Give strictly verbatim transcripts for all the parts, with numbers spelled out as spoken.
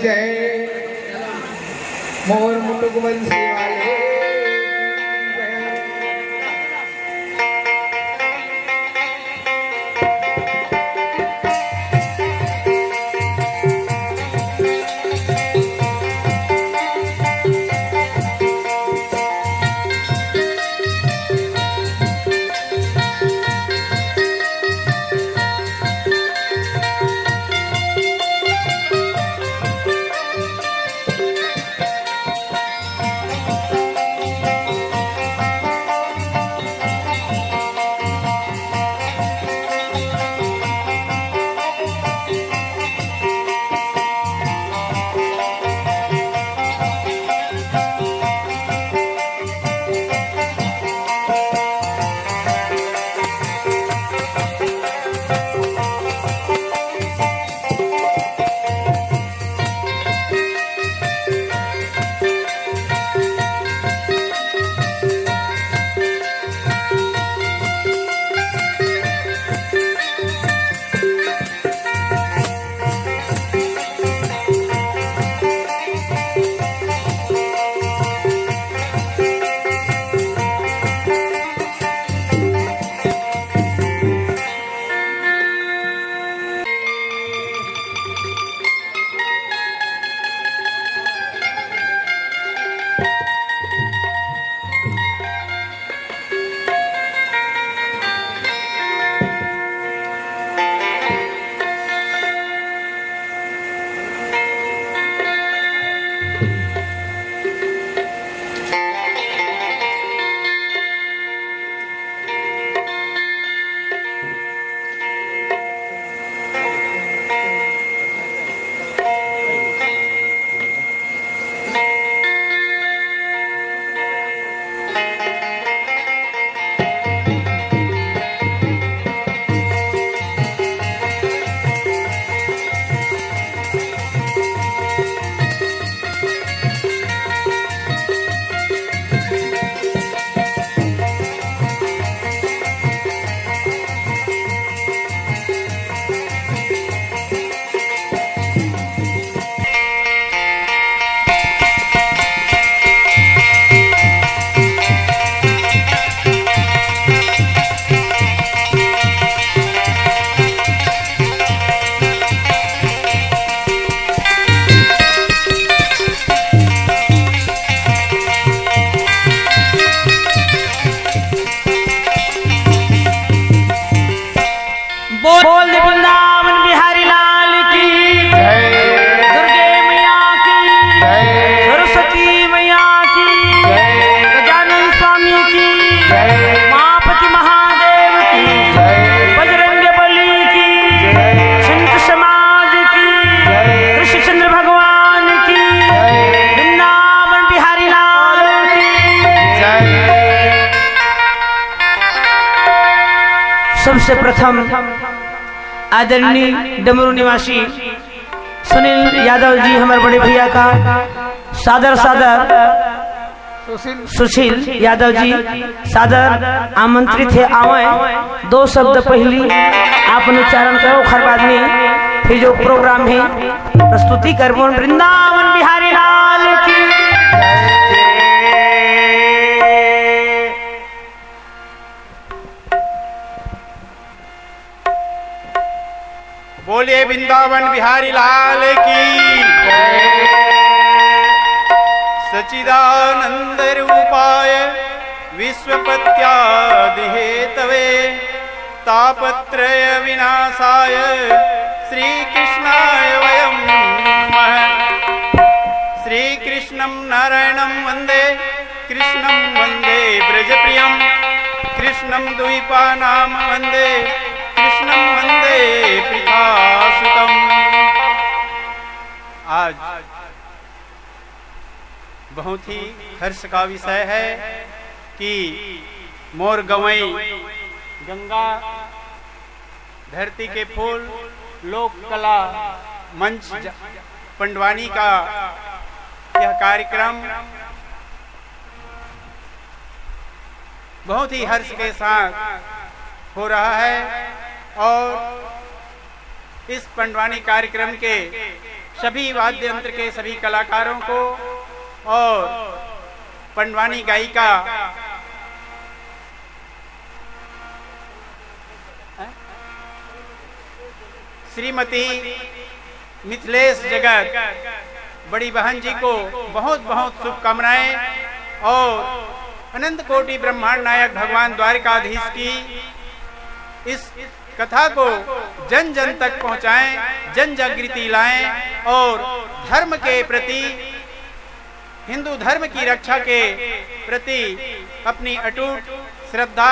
जय मोर मुटुक बंसी वाले। बोल वृंदावन बिहारी लाल की जय। दुर्गे मैया की जय। सरस्वती मैया की जय। गजानन स्वामी की जय। उमापति महादेव की जय। बजरंग बली की जय। संत समाज की जय। कृष्णचंद्र भगवान की जय। वृंदावन बिहारी लाल की जय। सबसे प्रथम आदरणीय डमरू निवासी सुनील यादव जी, हमारे बड़े भैया का सादर सादर सुशील यादव जी सादर आमंत्रित हे, आवय। दो शब्द पहिली आप मन उच्चारण करो, ओखर बाद में फिर जो प्रोग्राम हे प्रस्तुति करबो। वृंदावन बिहारी लाल की बोलिए वृंदावन बिहारी लाल की जय। सच्चिदानंद रूपाय विश्वपत्यादिहेतवे तापत्रय विनाशाय श्रीकृष्णाय वयं नमः। श्रीकृष्णं नारायणं वन्दे कृष्णं वन्दे व्रजप्रियं कृष्णं द्वीपानां वन्दे कृष्णं वन्दे पृथासुतम्। आज बहुत ही हर्ष का विषय है कि मोर गंवई गंगा धरती के फूल लोक कला मंच ज-, पंडवानी का यह कार्यक्रम बहुत ही हर्ष के साथ हो रहा है और इस पंडवानी कार्यक्रम के सभी वाद्य यंत्र के सभी कलाकारों को और पंडवानी गायिका श्रीमती मिथिलेश जगत बड़ी बहन जी को बहुत बहुत शुभकामनाएं और अनंत कोटि ब्रह्मांड नायक भगवान द्वारिकाधीश की इस कथा को जन जन तक पहुंचाएं, जन जागृति लाएं और धर्म के प्रति, हिंदू धर्म की रक्षा के प्रति अपनी अटूट श्रद्धा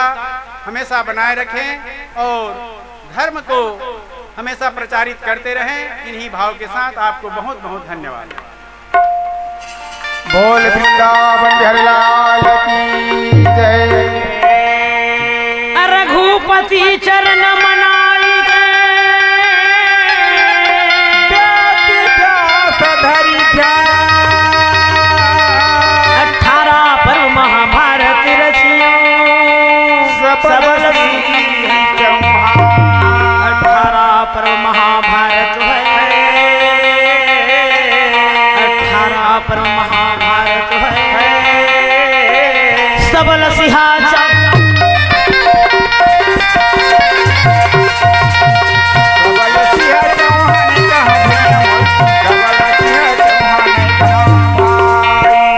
हमेशा बनाए रखें और धर्म को हमेशा प्रचारित करते रहें। इन्हीं भाव के साथ आपको बहुत बहुत धन्यवाद। बोल वृंदावन बिहारी लाल की जय। रघुपति चरण मनाई के व्यास व्यास धरि ध्यान। अठारह पर्व महाभारत रचियो। सबल सबल सिंह चौहान। अठारह पर्व महाभारत है। अठारह पर्व महाभारत है। सबल सिंहासन।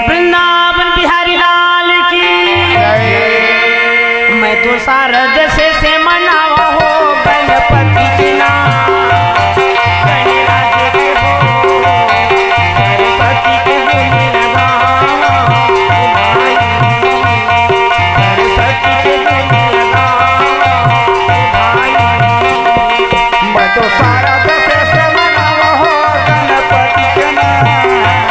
वृंदावन बिहारी लाल की। मैं तो शारद से, से मनावा हो गणपति के नाम। गणराज के हो, सरस्वती के गुण लगावा। सरस्वती के गुण लगावा। मैं तो शारद से, से मनावा हो गणपति के नाम। गणराज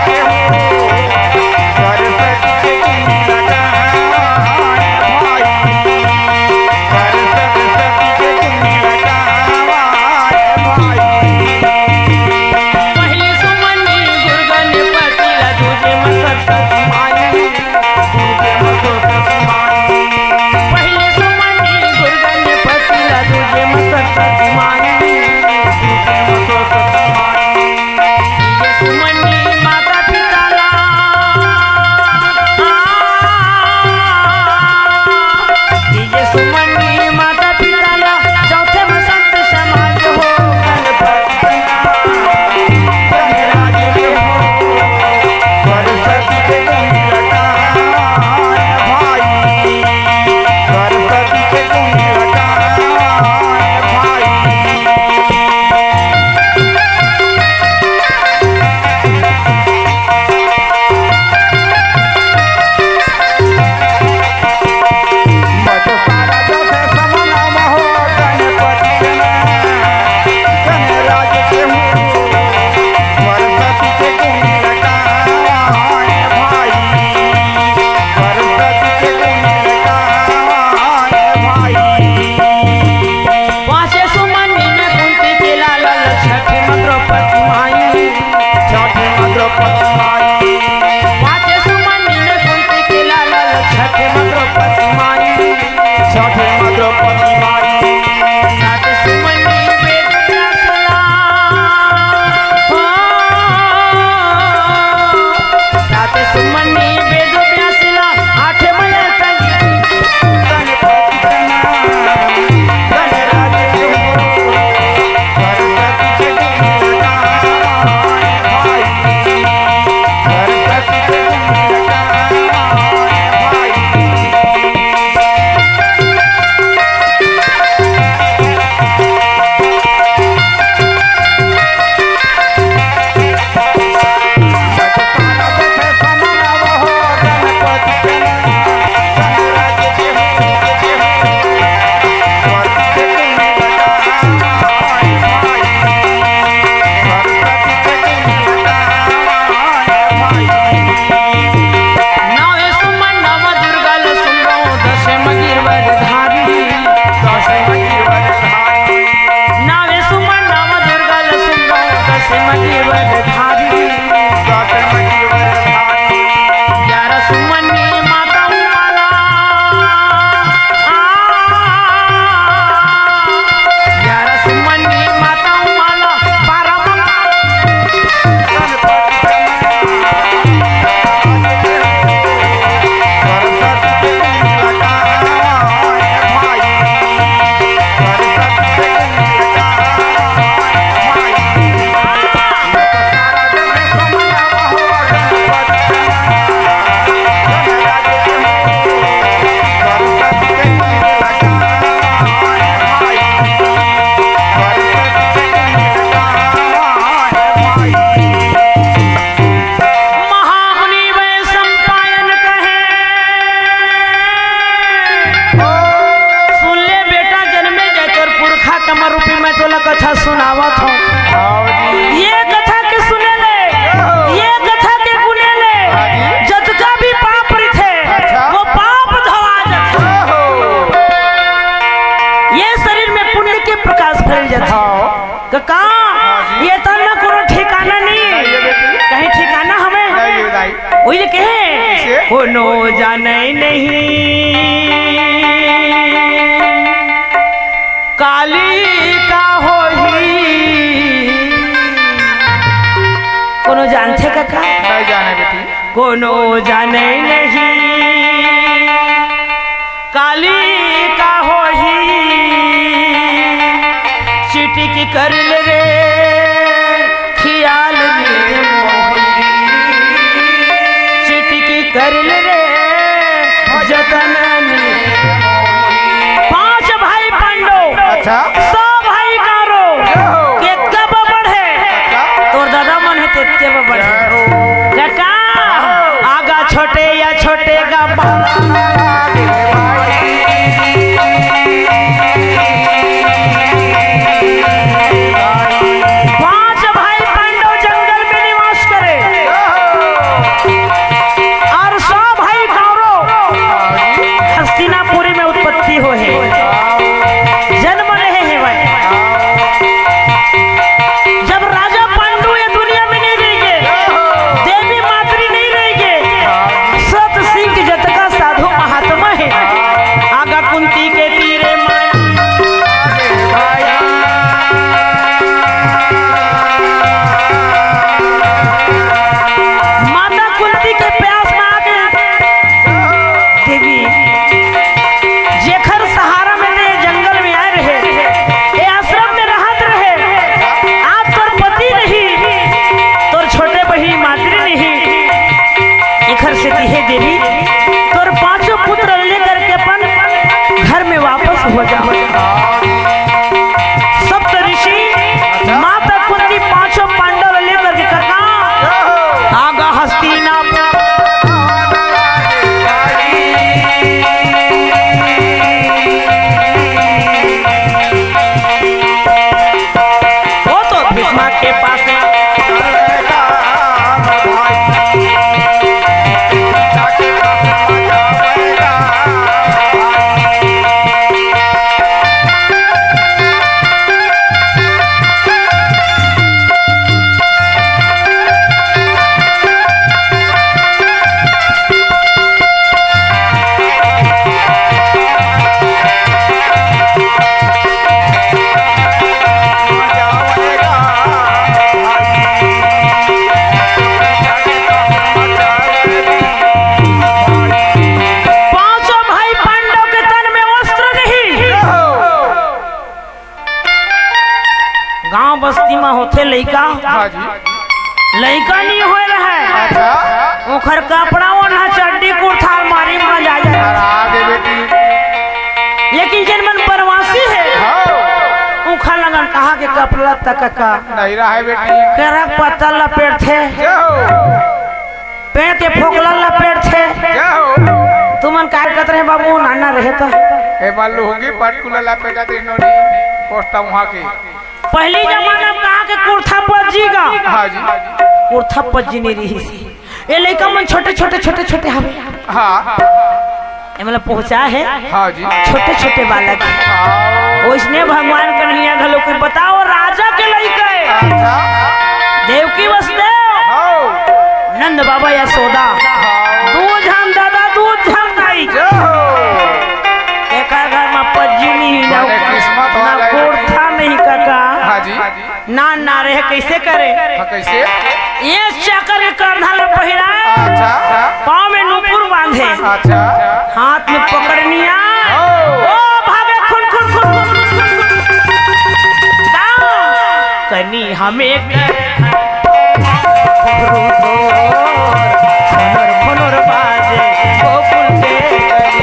के हो, सरस्वती के गुण लगावा। कोनो जाने नहीं काली का होही। कोनो जानथे कका? नहीं जाने बेटी। कोनो जाने नहीं काली का होही। चिटिक कर ले रे खियाल में मोही। चिटिक कर ले रे जतन में मोही। पांच भाई पांडव, अच्छा। सौ भाई कौरव, यो। केतका बबड़ हे? अच्छा। तोर दादा मन हे तेतके बबड़ हे। जय हो। कका, हाँ। आगा छोटे या छोटे का बा- पांच भाई पांडव जंगल में निवास करे और सौ भाई कौरव हस्तिनापुरी में उत्पत्ति होहे, जन्म लेहे हेवय। जब राजा पांडु ये दुनिया में नहीं रहिगे, देवी मातरी नहीं रहिगे, सत सिंह जतका साधु महात्मा हे, आगा कुंती के तीरे मान। माता कुंती के प्यास में आके देवी, जेखर सहारा में ते जंगल में आए रहे, ए आश्रम में रहत रहे, आज तोर पति नहीं, तोर छोटे बहिनी मातरी नहीं, एखर सेती हे देवी, तोर पांचों पुत्र लेकर के अपन घर में वापस हो जा। सप्त ऋषि, माता कुंती, पांचों पांडव लेकर के कका आगा हस्तिनापुर। वो तो भीष्म के पास में। पांचों भाई पांडव के तन में वस्त्र नहीं। गांव बस्ती में होथे लइका, हाँ जी। लइका नहीं होए रहे। अच्छा। ओखर कपड़ा ओढ़ना चड्डी कुर्ता अलमारी में जाए। अरे आगे बेटी। लेकिन जेन मन बनवासी हे, हाँ। ओखर लगन कहा के कपड़ा तक का नहीं रहा है बेटी। करक पत्ता लपेटथे। जय हो। पेड़ के फोकला लपेटथे। जय हो। तुमन काय करत रहे बाबू, नाना रहे त? ए बालू होगी पाटकुला लपेटा दे नोनी, पोस्ता वहाँ के। पहली जमाना में कहा के कुर्ता पज्जी गा। हाँ जी। कुर्ता पज्जी नहीं रही सी। ये लइका मन छोटे, छोटे, छोटे, छोटे हवे। हाँ। ये मतलब पहुँचा है। हाँ जी। छोटे, छोटे बालक। हाँ। ओइसने भगवान कन्हैया घलो के बताओ, राजा के लइका है। अच्छा। देवकी वसुदेव। हाँ। नंद बाबा यशोदा। हाँ। दू झन दादा, दू झन दाई। जय हो। एकर घर में पज्जी नहीं, ना, माने किस्मत ना वाला है। कुर्ता नहीं काका। हाँ जी। ना, ना रहे, कैसे करे? हाँ, कैसे? ये चाकर के कंधा में पहिरा, अच्छा। पाँव में नूपुर बांधे, अच्छा। हाथ में पकड़निया, ओ। ओ भागे खुन, खुन, खुन, खुन, खुन, खुन। का? कनी हमें खुनर, खुनर बाजे गोकुल के गली।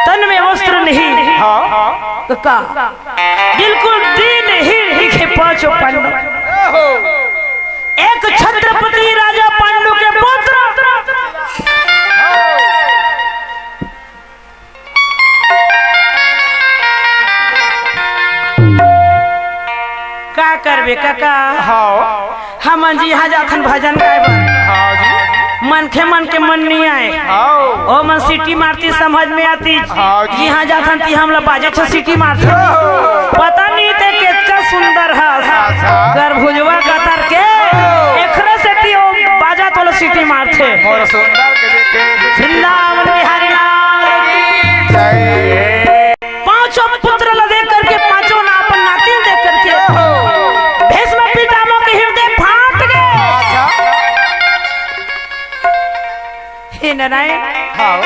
तन में वस्त्र नहीं। हाँ। तो का? बिल्कुल दीन ही दिखे पांचों पांडव। एक छत्रपति राजा पांडु के पुत्र। का करबे काका? हाँ। हमन जी इहाँ जाथन भजन गाए बर। हाँ जी। मनखे मन के मन नइ आए। हाँ। ओ मन सीटी मारती, समझ में आती। हाँ जी। इहाँ जाथन ती हमला बाजे छ सीटी मारथे। हाँ। पता नहीं ते कितना सुंदर हस। अच्छा। गरभुजवा कतर के, हाँ। एखरे सेती ओ बाजा तोला सीटी मारथे। मोर सुंदर के देखे। वृंदावन बिहारी लाल की जय। पांचों पुत्र ला देख करके, पांचों ना अपन नातिन देख करके, ओहो। भीष्म पितामह के हृदय फाट गे। अच्छा। हे नारायण, हाँ।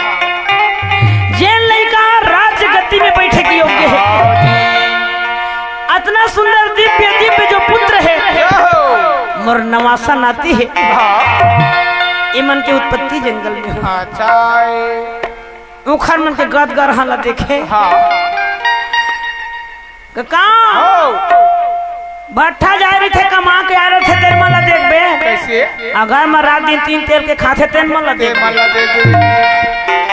जेन लइका राजगद्दी में बैठे के योग्य हे, हाँ जी। अतना सुंदर दिव्य दिव्य जो पुत्र हे, ओहो। मोर नवासा नाती हे। हाँ। इमन के उत्पत्ति जंगल में हो। अच्छा, ए। उखर मन के गद गरहा ला देखे। हाँ। कका, हो। भट्ठा जाए रहिथे, कमा के आ रहिथे, तेन मन ला देखबे। कैसे? अगर मैं रात दिन तीन तेल के खाथे, तेन मन ला तेन देखबे। मन ला देखबे।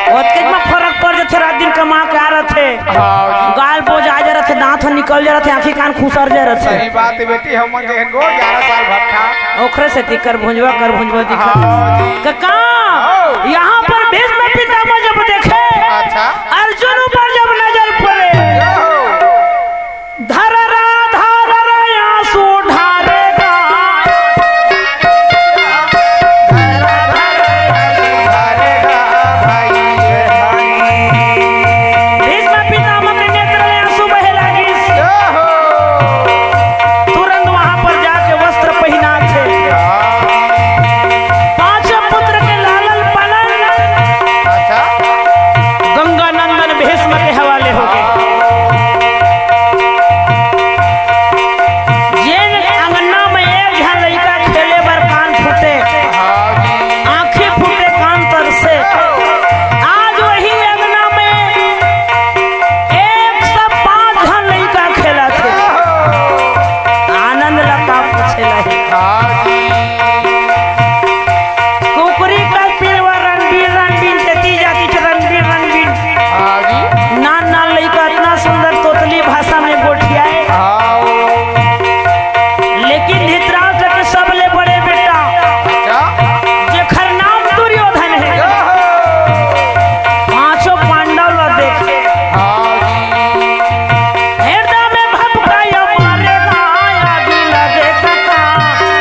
ओतके में फरक पड़ जथे, रात दिन कमा के आ रहिथे। हाँ जी। गाल बोज आ जा रहिथे, दांत ह निकल जा रहिथे, आंखी कान खुसर जा रहिथे। सही बात हे बेटी, हम देहन गो ग्यारह साल भट्ठा। ओखरे सेती गरभुजवा, गरभुजवा दिखा। हाँ जी। कका, हो। यहाँ पर भीष्म पितामह जब देखे, अच्छा। अर्जुन ऊपर जब नजर पड़े, हो। धर रा, धर रा, आंसू ढारेगा। भीष्म पितामह के नेत्र ले आंसू बहे लागिस। तुरंत वहां पर जाके वस्त्र पहिनाथे। पांचों पुत्र के लालन पालन अच्छा। गंगा नंदन भीष्म के हवाले हो गे। जेन अंगना में एक झन लइका खेले बर कान फूटे, हाँ जी। आंखी फूटे, कान तरसे, आज वही अंगना में एक सौ पाँच झन लइका खेलत हे। आनंद ला का पूछे ला हे। हाँ जी। कुकरी का पिलवा रणबीर, रणबीर तेती जाति च रणबीर, रणबीर। हाँ जी। नान नान लइका अतना सुंदर तोतली भाषा में गोठियाए। हाँ। लेकिन धृतराष्ट्र के सबले बड़े बेटा, अच्छा। जेखर नाम दुर्योधन हे, ओहो। पांचों पांडव ला देखे। हाँ। हृदय में भपकाया मारेगा, आगी लगे कका।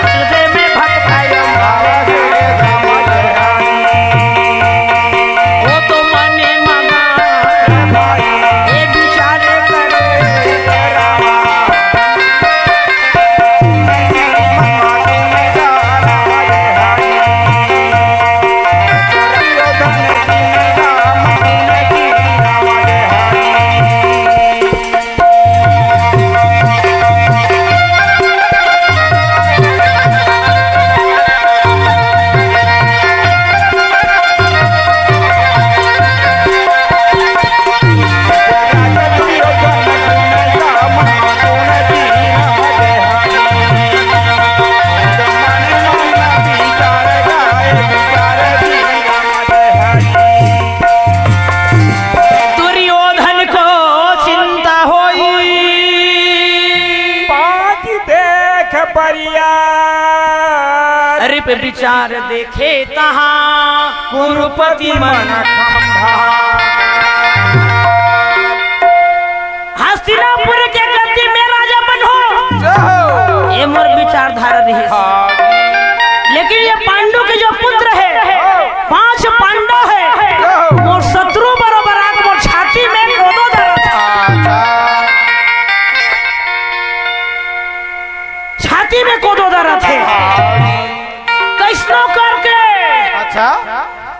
हृदय में भपकाया मारेगा। वो तो मने मगा, ये विचारे करे। दुर्योधन को चिंता होई। पाँच देख परिया। रिप विचार देखे तहाँ कुरुपति मन खंभा। हस्तिनापुर के गद्दी में राजा बन हो। जय हो। ये मोर विचारधारा रही। हाँ। लेकिन ये पांडु के जो पुत्र हे,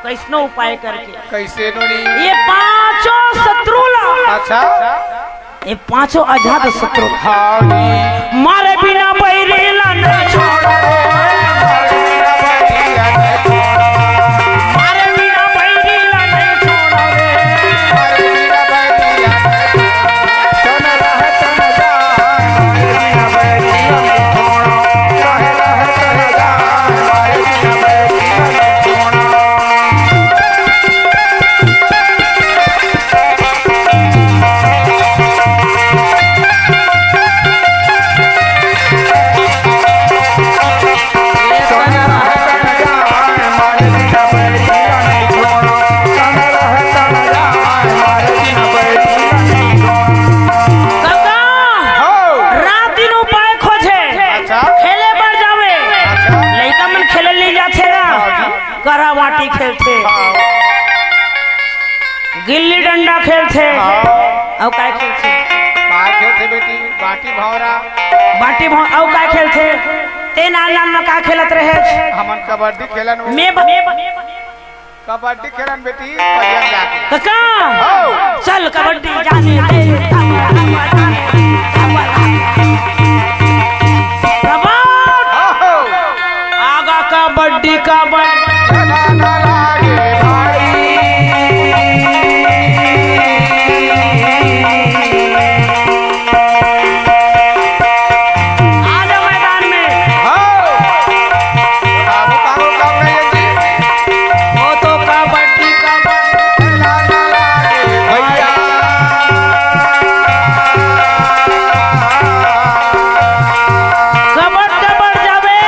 कइसनो उपाय करके कइसे नोनी? ये पांचों शत्रु ला, अच्छा। ये पांचों अजात शत्रु ला, हाँ जी। मारे बिना बैरी ला नहीं छोड़ा रे। मारे बिना बैरी ला नहीं छोड़ा रे। कका, हो। रात दिन उपाय खोजे, अच्छा। खेले बर जावे। अच्छा। लइका मन खेले ले जाथे ना, हाँ जी। करावाटी खेलथे, हाँ। गिल्ली डंडा खेलथे, हाँ। अउ काय खेलथे? काय खेलथे बेटी? बाटी भौरा। बाटी भौ-, अउ काय खेलथे? ते नान नान में का खेलत रहे? हमन कबड्डी खेलन। मैं ब-, कबड्डी खेलन बेटी, पलियन जाके। कका, हो। चल कबड्डी जाने दे। प्रभात। हो। आगा कबड्डी, कबड्डी। ना, ना, ना लागे भाई। आ जा मैदान में। हो। बाबू, बाबू, कब नहीं है जी? वो तो कबड्डी, कबड्डी। भैया। कबड्डी, कबड्डी जावे।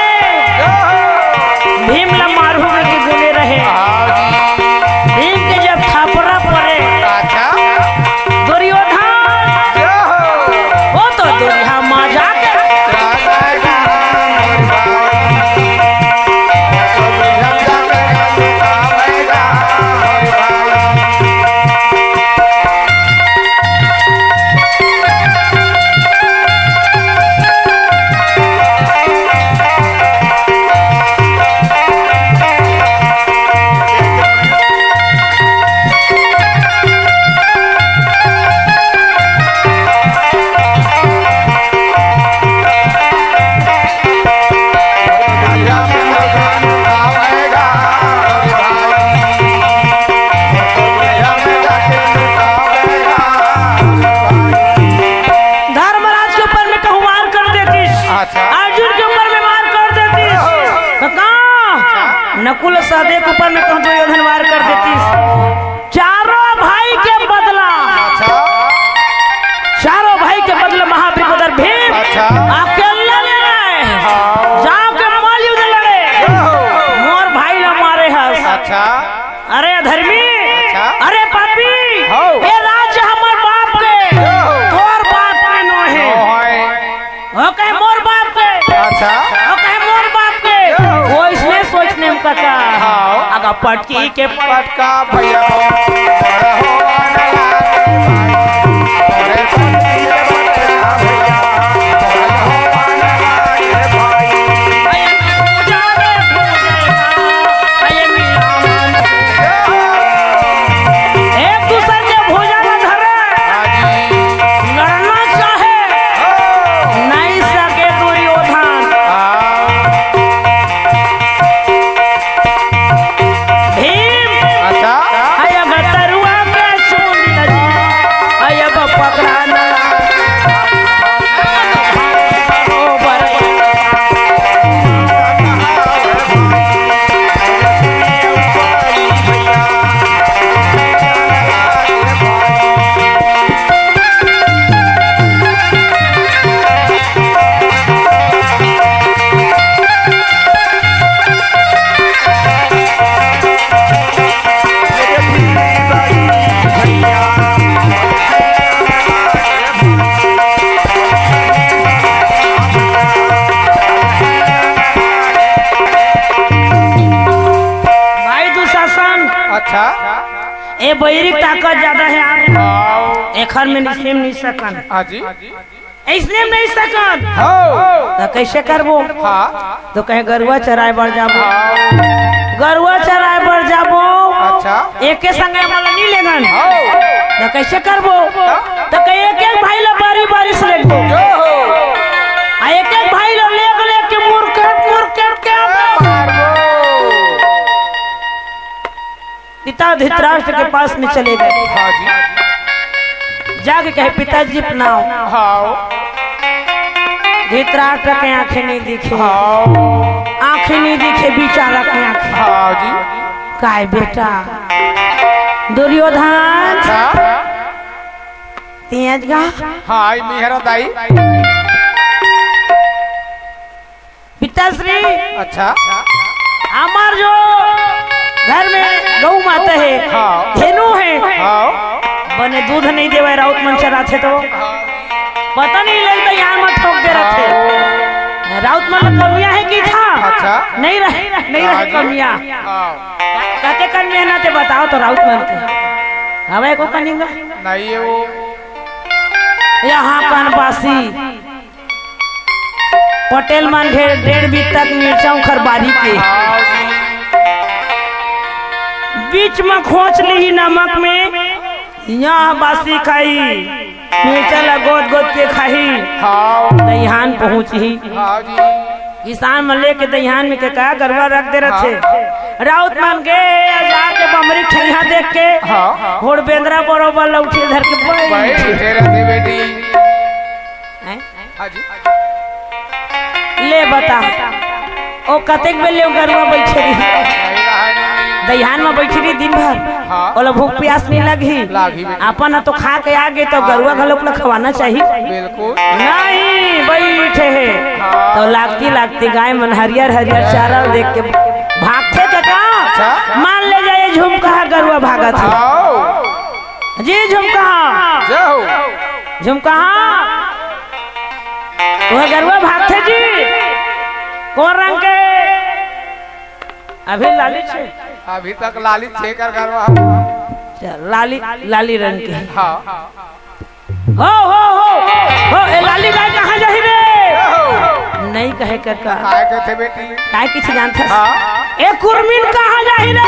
भीम ला मारू के गुने रहे। भीम के जब थपरा परे, अच्छा। दुर्योधन, वो तो दुनिया मजाक। धर्मराज के ऊपर में कहूँ वार कर देतिस, अच्छा। अर्जुन के ऊपर में वार कर देतिस, तो का? अच्छा। नकुल सहदेव के ऊपर में कहूँ दुर्योधन वार कर देतिस। चारों भाई के बदला, अच्छा। चारों भाई के बदला महाबृकोदर भीम, अच्छा। अकेला ले रहे। हाँ। जाके मल्ल युद्ध लड़े। ओहो। मोर भाई ला मारे हस। अच्छा। अरे अधर्मी, अच्छा। अरे पापी, हौ। ये राज्य हमर बाप के, ओहो। तोर बाप के नो हे। नो हे। वो कहे मोर बाप के। अच्छा। वो कहे मोर बाप के। ओहो। वो इसने सोचने में कका। हाँ। अगा पटकी के पटका भैया। एक दूसर के भुजा में धरे, लड़ना चाहे, नहीं सके दुर्योधन। भीम, अच्छा। अय अब तरुआ के सूंद लगी, अय अब पकड़ा ना। भाई दुशासन, अच्छा। ए बैरी के ताकत ज्यादा हे यार। हाँ। एखर में निस्लेम नहीं सकन। हाँ जी। इसने नहीं सकन। हाँ। तो कैसे करबो? हाँ। तो कहे गरुआ चराए बर जाबो। हाँ। गरुआ चराए बर एके संगे हमन ला नी लेगन। हाँ। त कइसे करबो? हाँ। त कहे एक एक भाई ला बारी बारी से लेगबो। जो हो। आ एक एक भाई ला लेग लेग के मुरकेट मुरकेट के मारबो। पिता धृतराष्ट्र के पास में चले गए। हाँ जी। जाके कहे, "पिताजी प्रणाम।" हाँ। धृतराष्ट्र के आंखें नहीं दिखे। हाँ। आंखें नहीं दिखे, बेचारा के आंखें। हाँ जी। काय बेटा? दुर्योधन। अच्छा। तेज गा। हाँ, आई मिहरा दाई। पिताश्री। अच्छा। हमार जो घर में गऊ माता हे, हाँ। धेनु हे, हाँ। बने दूध नहीं देवे, राउत मन चराथे तो। हाँ। पता नहीं लगता, यार मत ठोक दे रथे। हाँ। राउत मन कमिया हे कि था? अच्छा। नहीं रहे, नहीं रहे हाँ जी। कमिया। हाँ। कते कन मेहनत हे बताओ तो राउत मन के। हवे को कनिंगा? नहीं, ये वो यहाँ कन बासी। पटेल मन घेर डेढ़ बीत तक मिर्चा उखर बारी के। बीच में खोच ली नमक में, यहाँ बासी खाई, मिर्चा ला गोद गोद के खाई। हाँ। दहियान पहुँची। हाँ जी। किसान मन लेके दहियान में के का गरवा रख दे रथे। हाँ। राउत मन के जाके बमरी ठैया देख के हाँ। होड़ बेंदरा बरोबर लौठी धर के बैठ। बैठे रथे बेटी। हैं? हाँ जी। ले बता, ओ कतेक बेर ले ओ गरुआ बैठे रही? दहियान में बैठे रही दिन भर। हाँ। ओला भूख प्यास नहीं लगी। लागी बेटी। अपन ह तो खा के आ गे, तो गरुआ घलोक ला खवाना चाहिए। बिल्कुल। नहीं, बैठे हे। हाँ। तो लागती लागती गाय मन हरियर हरियर चारा देख के भागथे कका। अच्छा। मान ले जाए झुमका गरुआ भागत हे। आओ। जी झुमका। जय हो। झुमका। वो गरुआ भागथे जी। कौन रंग के? अभी लाली छे। अभी तक लाली छे कर गरुआ। चल, लाली, लाली रंग के। हाँ। हो, हो, हो, हो, ए लाली गाय कहाँ जाही रे? नहीं कहे कका। काय कथे बेटी? काय किछ जानथस? हाँ। ए कुरमिन कहाँ जाही रे?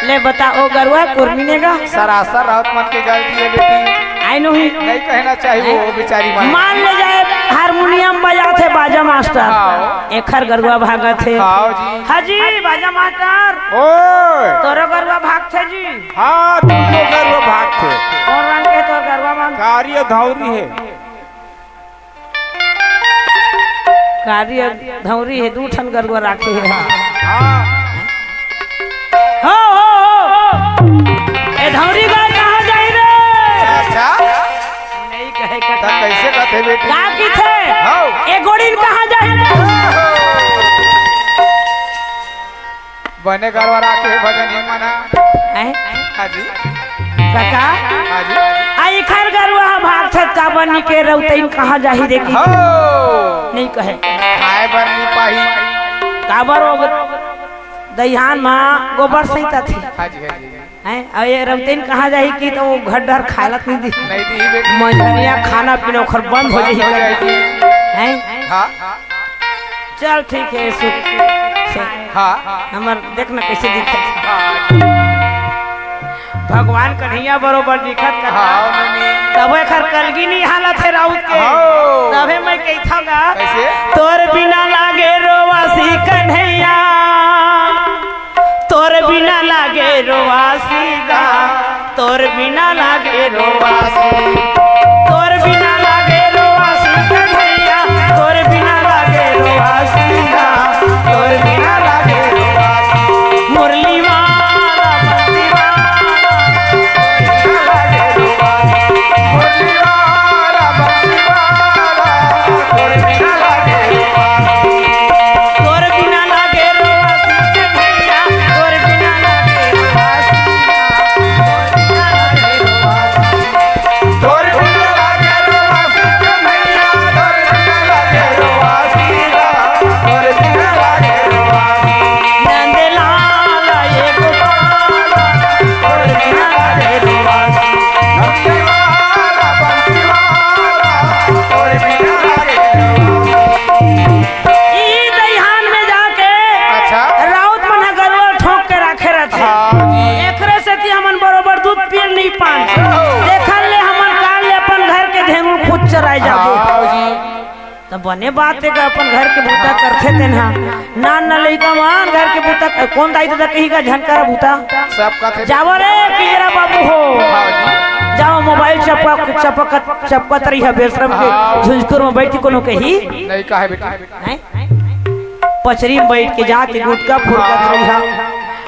ले बता, ओ गरुआ कुरमिन हे गा? सरासर राउत मन के गलती हे बेटी। आई नो ही। नहीं कहना चाहिए वो बेचारी मन। मान ले जाए हारमोनियम बजाथे बाजा मास्टर। हाँ। एखर गरुआ भागत हे। हाँ जी। हाँ जी, बाजा मास्टर। ओए। तोरो गरुआ भागथे जी। हाँ, तीनों गरुआ भागथे। कौन रंग के तोर गरुआ मन? कारी अउ धौरी हे। कारी अउ धौरी हे, दू ठन गरुआ राखे हे। हाँ। हो, हो, हो। ए धौरी गाय कहाँ जाही रे? अच्छा। नहीं कहे का। त कैसे कहथे बेटी? का किथे? हाँ। ए गोड़िन कहाँ जाही रे? बने गरवा राखे हे भजन ही मना। हैं? हाँ जी। काका? हाँ जी। आ इखर गरुआ ह भागथे त काबर नी के रउतइन कहाँ जाही रे कि? हो। नहीं कहे। खाए बर नी पाही। काबर ओ दइहान म गोबर सहित आथे। हाँ जी, हाँ जी। हैं? अउ ये रमतेन कहाँ जाही कि तो वो घर डर खालत नहीं दी। नहीं दी बेटी। मंझनिया खाना पीना ओखर बंद हो जाही। बंद हो जाही। हैं? हाँ। चल ठीक है, सुख से। हाँ। हमर देखना कैसे दिखत हे। हाँ। भगवान कन्हैया बरोबर दिखत कथा। हाँ, मम्मी। तब एखर कलगी नहीं हालत हे राउत के। हाँ। तभे मैं कहिथव गा। कैसे? तोर बिना लागे रोवासी कन्हैया। तोर बिना लागे रोवासी गा, तोर बिना लागे रोवासी, तोर बिना लागे रोवासी कन्हैया, तोर बिना लागे रोवासी गा, तोर बिना लागे रोवासी। मुरली वाला, बंसी वाला, तोर बिना लागे रोवासी। मुरली वाला, बंसी वाला, तोर बिना लागे रोवासी। तोर बिना लागे रोवासी के भैया, तोर बिना लागे रोवासी। तोर बिना लागे रोवासी। बने बात हे का, अपन घर के बूता करथे तेन हा। नान नान लइका मन घर के बूता कर, कोन दाई ददा कही का झन करा बूता? सब कथे। जावो रे पिंजरा बाबू हो। हाँ जी। जावो मोबाइल चपक, चपक, चपकत रही है बेशरम के हाँ। झुंझकुर में बैठ के कोनो कही। नहीं कहे बेटा। हैं? पचरी में बैठ के जाके गुटका फुरकत रही है।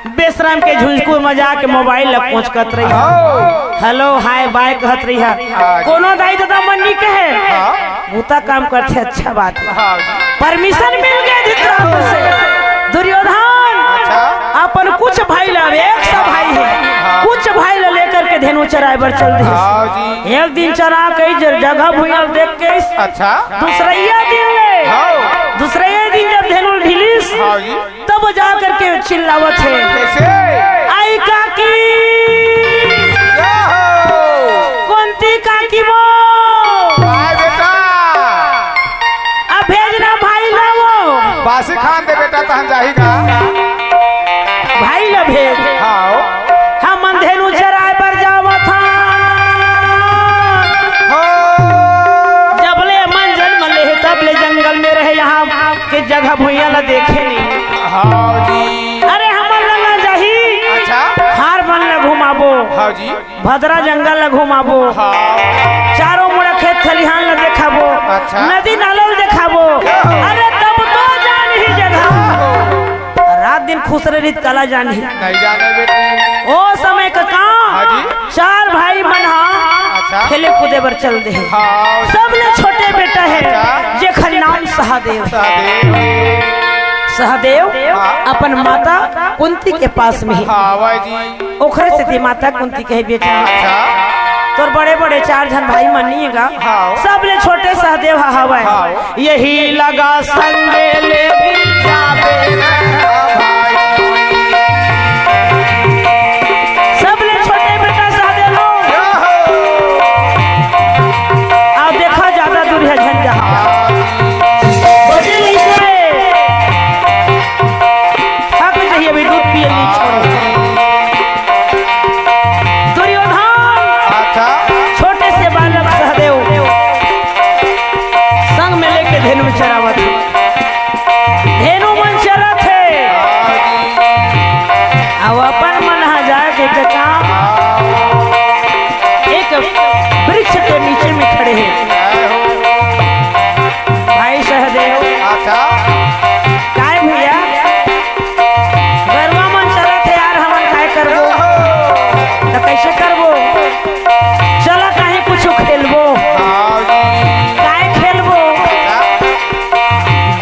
बेशरम के झुंझकुर में जाके मोबाइल ला कोचकत रही है। हाँ। हेलो, हाय, बाय कहत रही है। हाँ जी। कोनो दाई ददा मन नहीं कहे। हाँ। बूता काम करथे, अच्छा बात हे। हाँ जी। परमिशन मिल गए धृतराष्ट्र से। दुर्योधन अच्छा। अपन कुछ भाई ला, एक सौ भाई हे, हाँ। कुछ भाई ला लेकर के धेनु चराए बर चल दिस। हाँ जी। एक दिन चरा के ज-, जगह भुइयां देख के अच्छा। दूसरइया दिन ले, हाँ। दूसरइया दिन जब धेनु ढिलिस, हाँ जी। तब जा करके चिल्लावत हे। कैसे? आई काकी! जय हो! कुंती काकी वो! आय बेटा! अब भेजना भाई ला वो। बासी खान दे बेटा, तहन जाही का? भाई ला भेज। हाँ। हमन धेनु चराए बर जावत हा। हो। जब ले मन जन्म ले हे, तब ले जंगल में रहे, यहाँ के जगह भुइयां ला देखे नहीं। हाँ जी। अरे हमन ला ना जाही। अच्छा। खार मन ला घुमाबो। हाँ जी। भदरा जंगल ला घुमाबो। हाँ। चारों मुड़ा खेत खलिहान ला देखाबो। अच्छा। नदी नाला ला देखाबो। हाँ। अरे तब तो जानही जगह। रात दिन खुश रही त काला जानही। नहीं जाने बेटी। ओ समय का काम। हाँ जी। चार भाई मन हा अच्छा। खेले कूदे बर चल दे हे। हाँ। सबले छोटे बेटा हे, अच्छा। जेखर नाम सहदेव। सहदेव। सहदेव हाँ। अपन माता कुंती के पास में हे। हाँ, वाह जी। ओखरे सेती माता कुंती कहे, "बेटा, अच्छा। तोर बड़े-बड़े चार झन भाई मन नहीं हे गा, हाँ। सबले छोटे सहदेव ह हवय।" हाँ। यही लगा संग ले जाबे भाई। सबले छोटे बेटा सहदेव हो। आओ देखा, ज्यादा दूर हे झन जहा। बजे नहीं करे। थक जही, अभी दूध पिए नहीं छोड़े। दुर्योधन अच्छा। छोटे से बालक सहदेव संग में लेके धेनु चरावत हे। धेनु मन चरत हे। अब अपन मन हा जाके कका एक वृक्ष के नीचे में खड़े हे। भाई सहदेव, अच्छा। काय भैया, गरुवा मन चरत हे यार, हमन काय करबो? ओहो। त कैसे करबो? चला कहीं कुछ खेलबो। हाँ जी। काय खेलबो? अच्छा।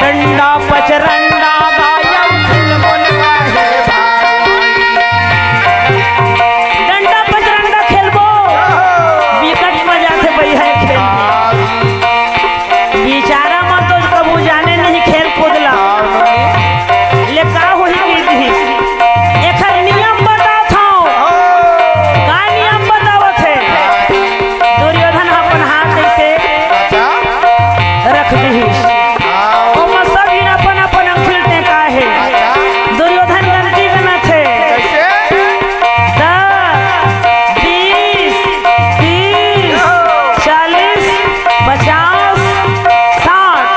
डंडा पचरंडा गायब खेलबो न काहे भाई। डंडा पचरंडा खेलबो। ओहो। बिकट मजा आथे भैया खेल में। हाँ जी। बिचारा मन तो कभू जाने नहीं खेल कूद ला। ले का होही कहि दिहिस। एखर नियम बतात हंव। का नियम बतावत हे? दुर्योधन अपन हाथ ऐसे रख दिहिस। ओमा सब झिन अपन अपन अंगुठी टेका हे। दुर्योधन गनती गनत हे। दस, बीस, तीस, चालीस, पचास, साठ,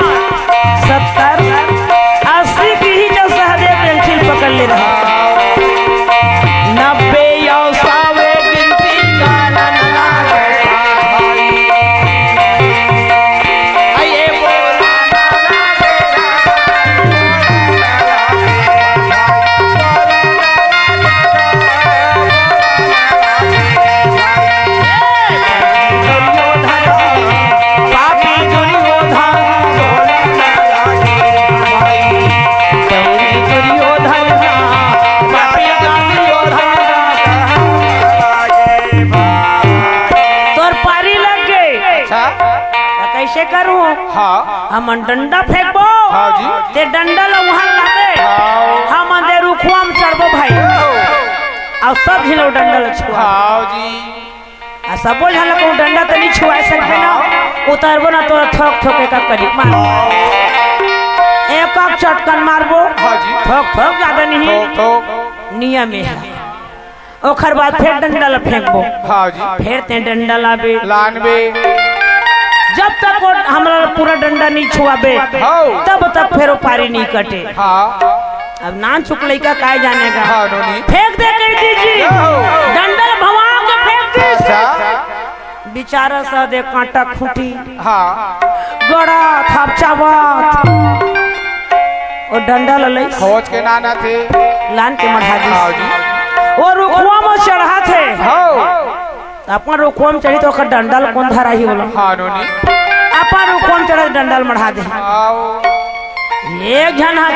सत्तर, अस्सी के ही जो सहदेव पेंसिल पकड़ ले रहे। नब्बे या सौ गिनती करन लागे भाई। अये बोला ना लागे। दुर्योधन, पापी दुर्योधन, बोला ना लागे भाई। दुर्योधन, पापी दुर्योधन। तोर पारी लग गे। अच्छा। त कैसे करूं? हाँ। हमन डंडा फेंकबो। हाँ जी। ते डंडा ल उहां लाबे। हाँ। हमन दे रुखवा म चढ़बो भाई। अउ सब झिन डंडा ल छुआ। हाँ जी। आ सबो झन ला कहूं डंडा त नहीं छुआ सकबे ना। उतरबो ना तो थोक थोक एक करी मार। एक एक चटकन मारबो। हाँ जी। थोक थोक ज्यादा नहीं। थोक थोक। नियम हे। ओखर बाद फेर डंडा ला फेंकबो। हाँ जी। फेर ते डंडा लाबे। लानबे। जब तक वो हमला पूरा डंडा नहीं छुआबे, हाँ। तब तक फेर वो पारी नहीं कटे। हाँ। अब नानचुक लइका काय जानेगा। हाँ, नोनी। फेंक दे कहि दिस जी। हाँ। डंडा भवा के फेंक दिस। अच्छा। बिचारा सहदेव कांटा खूंटी। हाँ। गड़ा थापचावत। वो डंडा ल लइस। खोज के नानथे। लान के मढ़ा दिस। हाँ जी। वो रुखवा म चढ़ाथे। हाँ। अपन रुखवा म चढ़ही त ओकर डंडा ल कोन धराही ओला? हाँ, नोनी। अपन रुखवा म चढ़त डंडा ल मढ़ा दे। हाँ। एक झन ह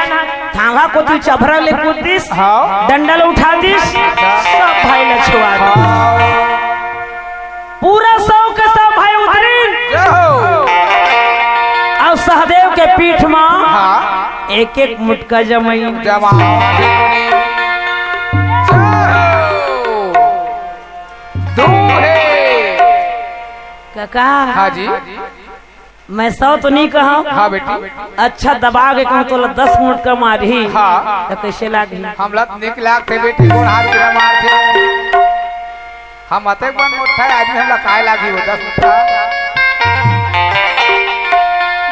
थांगा कोती चभरा ले कूद दिस, हाँ। डंडा ल उठा दिस, सब भाई ल छुआ दिस। हाँ। पूरा सौ के सौ भाई उतरिन। जय हो। अउ सहदेव के पीठ म हाँ। एक एक मुटका जमाइन। जमा। जय हो। दू हे। कका। हाँ जी। मैं सौ तो नहीं कहूँ। हाँ बेटी। अच्छा दबा के कहूँ तोला दस मुटका मारही। हाँ। त कइसे लागही? हमला त निक लागथे बेटी, गोड़ हाथ गिरा मारथे। हम अतेक बन मोट्ठा आदमी, हमला काय लागही वो दस मुटका?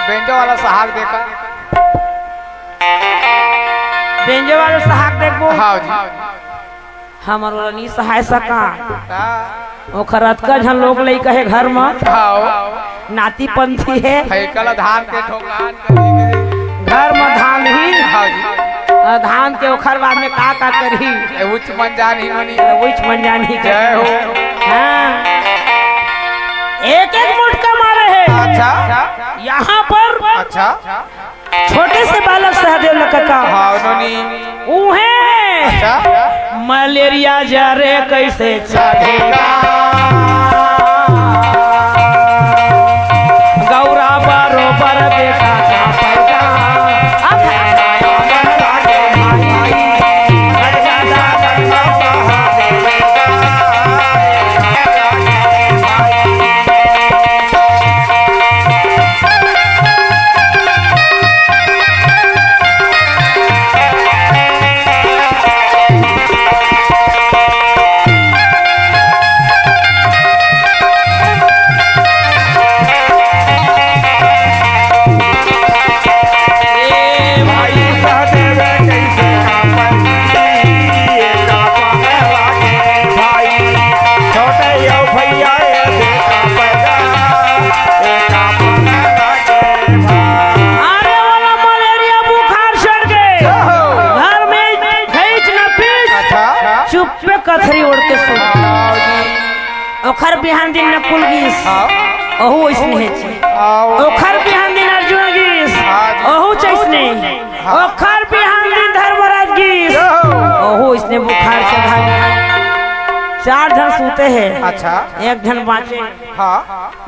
बेंजो वाला सहाक देखा। बेंजो वाला सहाक देखबो। हाँ जी। हमर ओला नी सहाय सका। हाँ। ओखर अतका झन लोग लइका हे घर म। हाँ। नाती पंथी हे। हे कला धान के ठोकान करी। घर म धान ही। हाँ जी। अउ धान के ओखर बाद में का का करही? ए, उच्च मन जान ही नोनी। उच्च मन जान ही। जय हो। हाँ। एक एक मुटका मारे हे। अच्छा। यहाँ पर अच्छा। छोटे से बालक सहदेव ल कका। हाँ, नोनी। उहे। अच्छा। मलेरिया जरे कइसे चढ़ेगा? गौरा बरोबर देखा था पैदा। अरे वाला मलेरिया बुखार चढ़ के घर में खींच न पीछ। अच्छा। चुप्पे कथरी ओढ़ के सुन। ओखर बिहान दिन नकुल गिस। हाँ। ओहू ओइसने हे। हाँ। ओखर बिहान दिन अर्जुन गिस। हाँ जी। ओहू चइसने। हाँ। ओखर बिहान दिन धर्मराज गिस। ओहू ओइसने बुखार चढ़ा गिस। चार झन सूते हे। अच्छा। एक झन बाँचे। हाँ।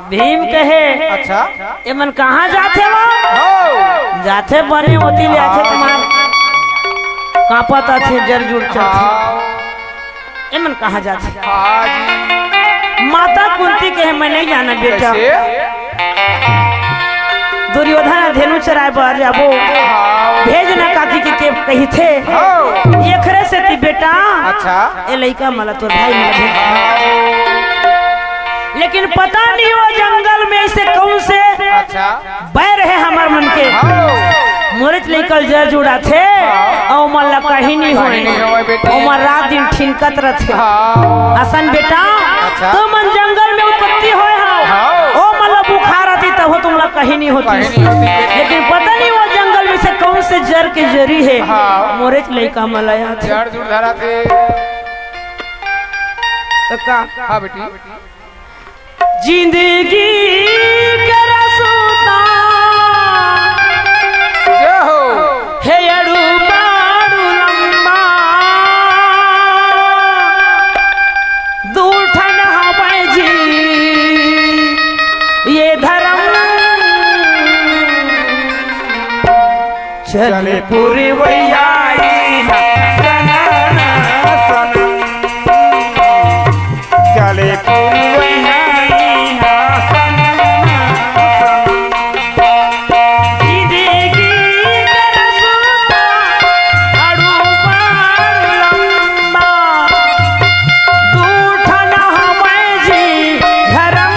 भीम कहे, अच्छा। "एमन कहाँ जाथे वो?" हो। "जाथे बने ओती ले आथे हाँ। तुम्हार।" कांपत आथे, जर जुड़ चढ़थे। हाँ। "एमन कहाँ जाथे?" हाँ जी। माता कुंती कहे, "मैं नहीं जाना बेटा।" कैसे? दुर्योधन धेनु चराए बर जाबो। हाँ। भेज ना काकी के, के कहिथे। हाँ। एखरे सेती बेटा। अच्छा। ए लइका मला तोर भाई मला भेज। हाँ। लेकिन पता नहीं वो जंगल में ऐसे कौन से अच्छा। बैर हे हमर मन के। हाँ। मोरेच लइका ल जर जुड़ाथे, हाँ। अउ ओमन ला कहीं नहीं कहीं होय। नहीं होय बेटी। ओमन रात दिन ठिनकत रथे। हाँ। असन बेटा, अच्छा। तुमन जंगल में उत्पत्ति होय हव। हाँ। ओमन ला बुखार आतिस तभो तुमला कहीं नहीं होतिस। कहीं नहीं होतिस बेटी। लेकिन पता नहीं वो जंगल में से कौन से जर के जरी हे। हाँ। मोरेच लइका मन ला आथे। जर जुड़ धराथे। त का? हाँ बेटी। जिंदगी के रसता जय हो। हे अड़ू बाड़ू लंबा, दू ठन हवय जी ये धरम। चले पुरवैया इहाँ सनन सनन। चले पुरवैया इहाँ सनन सनन। जिंदगी के रसता अड़ू बड़ लंबा। दू ठन हवय जी धरम।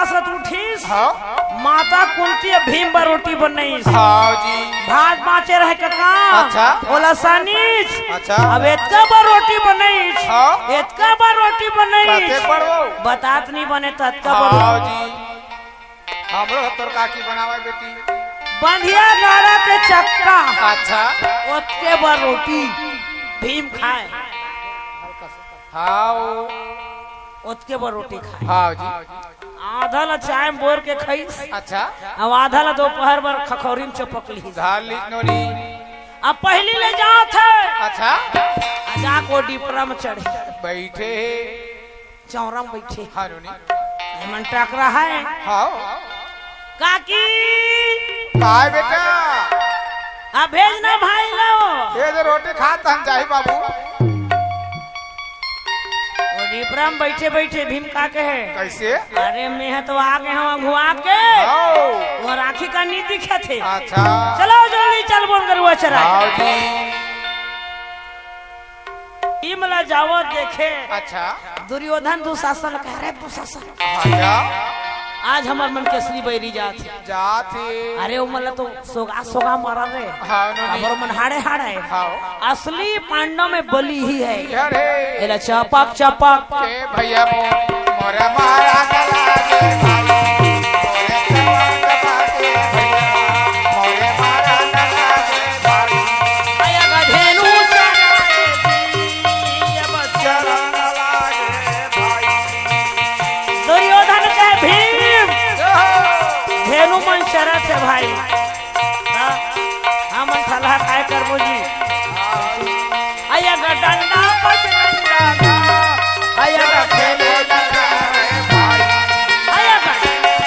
सत उठिस, हाँ। माता कुंती भीम बर रोटी बनइस। हाँ जी। भात बाँचे रहे कका, अच्छा। ओला सानिस। अच्छा। अब एतका बर रोटी बनइस, हाँ। एतका बर रोटी बनइस। कते पड़वो? बतात नहीं बने त अतका बर। हाँ जी। हमरो ह तोर काकी बनावे बेटी। बंधिया गाड़ा के चक्का। अच्छा। ओतके बर रोटी भीम खाए। हाँ, ओ। ओतके बर रोटी खाए। हाँ जी। आधा ला चाय में बोर के खाइस। अच्छा। अब आधा ला दोपहर बर खखौरी में चपक ली। धार ली नोनी। अब पहली ले जात हे। अच्छा। आ जाको डिपरा में चढ़े। बैठे हे। चौरा में बैठे। हाँ, नोनी। एमन टकरा है। हाँ। काकी। काय बेटा? आ भेज ना भाई लो। ये जो रोटी खात हम जाही बाबू। ओ डिपरा में बैठे बैठे भीम का कहे? कैसे? अरे मैं तो आ गए हूँ घुआ के। हाँ। वो राखी का नीति दिखा थे। अच्छा। चलो जल्दी चल बोल गरुआ चरा। हाँ जी। भीम ला जावत देखे। अच्छा। दुर्योधन दुशासन कहे, "अरे दुशासन, अच्छा। आज हमर मन के असली बैरी जात हे।" जात हे। अरे, ओ मन ला तो सोगा, सोगा मारा रे। हाँ, नोनी। हमर मन हाड़े, हाड़े। हाँ। असली पांडव में बली ही है। अरे। एला चपक, चपक। ए भैया मो-, मोरे मारा न लागे भाई। मोरे चमक चपक ए भैया, मोरे मारा न लागे भाई। आया का धेनु चराए जी, अब चरण लागे भाई। दुर्योधन के भीम, जय हो। धेनु मन चरत हे भाई। हाँ, हमन थलहा काय करबो जी? आया का डंडा पचरंडा, आया का खेले लगा रे भाई। आया का डंडा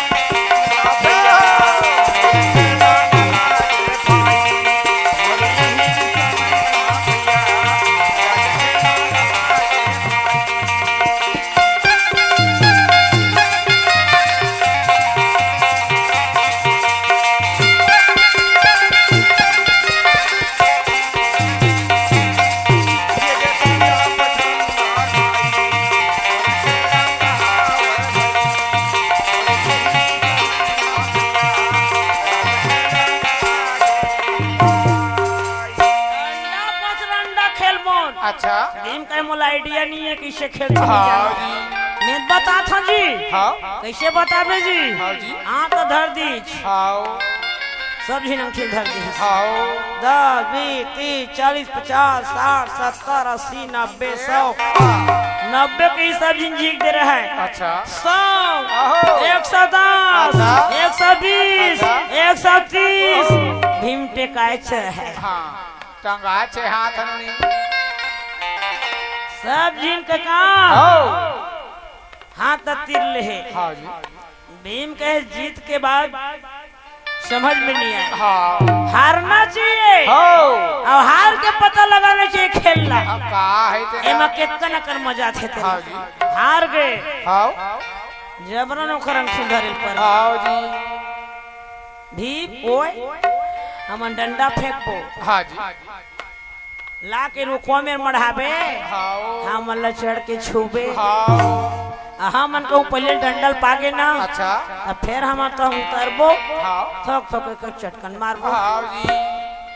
पचरंडा खेलबोन। अच्छा। भीम कहे मोला idea नहीं है, कैसे खेलथे हाँ जी। मैं बतात हूँ जी। हाँ। कैसे बताबे जी? हाँ जी। हाँ तो धर दीस। हाँ। सब झिन अंगठी धर दीस। हाँ। दस, बीस, तीस, चालीस, पचास, साठ, सत्तर, अस्सी, नब्बे, सौ। नब्बे के ही सब झिन झीक दे रहे हैं। अच्छा। सौ, आहो। एक सौ दस, अच्छा। एक सौ बीस, अच्छा। एक सौ तीस। भीम टेकाए चढ़े। हाँ, टंगाए छे हाथ नोनी। सब झिन के काम। हो। हाथ तीर ले हे। हाँ जी। भीम कहे जीत के बाद समझ में नहीं आए। हाँ। हारना चाहिए। हो। अउ हार के पता लगाना चाहिए खेलना। अब का है तेरा? एमा केतकन अकन मजा थे तेरे। हाँ जी। हार गए। हाँ। जबरन ओखर अंग सुधरे पर। हाँ जी। भीम, ओए, हमन डंडा फेंकबो। हाँ जी। ला के रुखवा में मढ़ाबे। हाँ। हमन ला चढ़ के छूबे। हाँ। आ हमन कहूँ पहले डंडा ल पागे ना। अच्छा। अब फेर हमन तो उतरबो। हाँ। थोक थोक के चटकन मारबो। हाँ जी।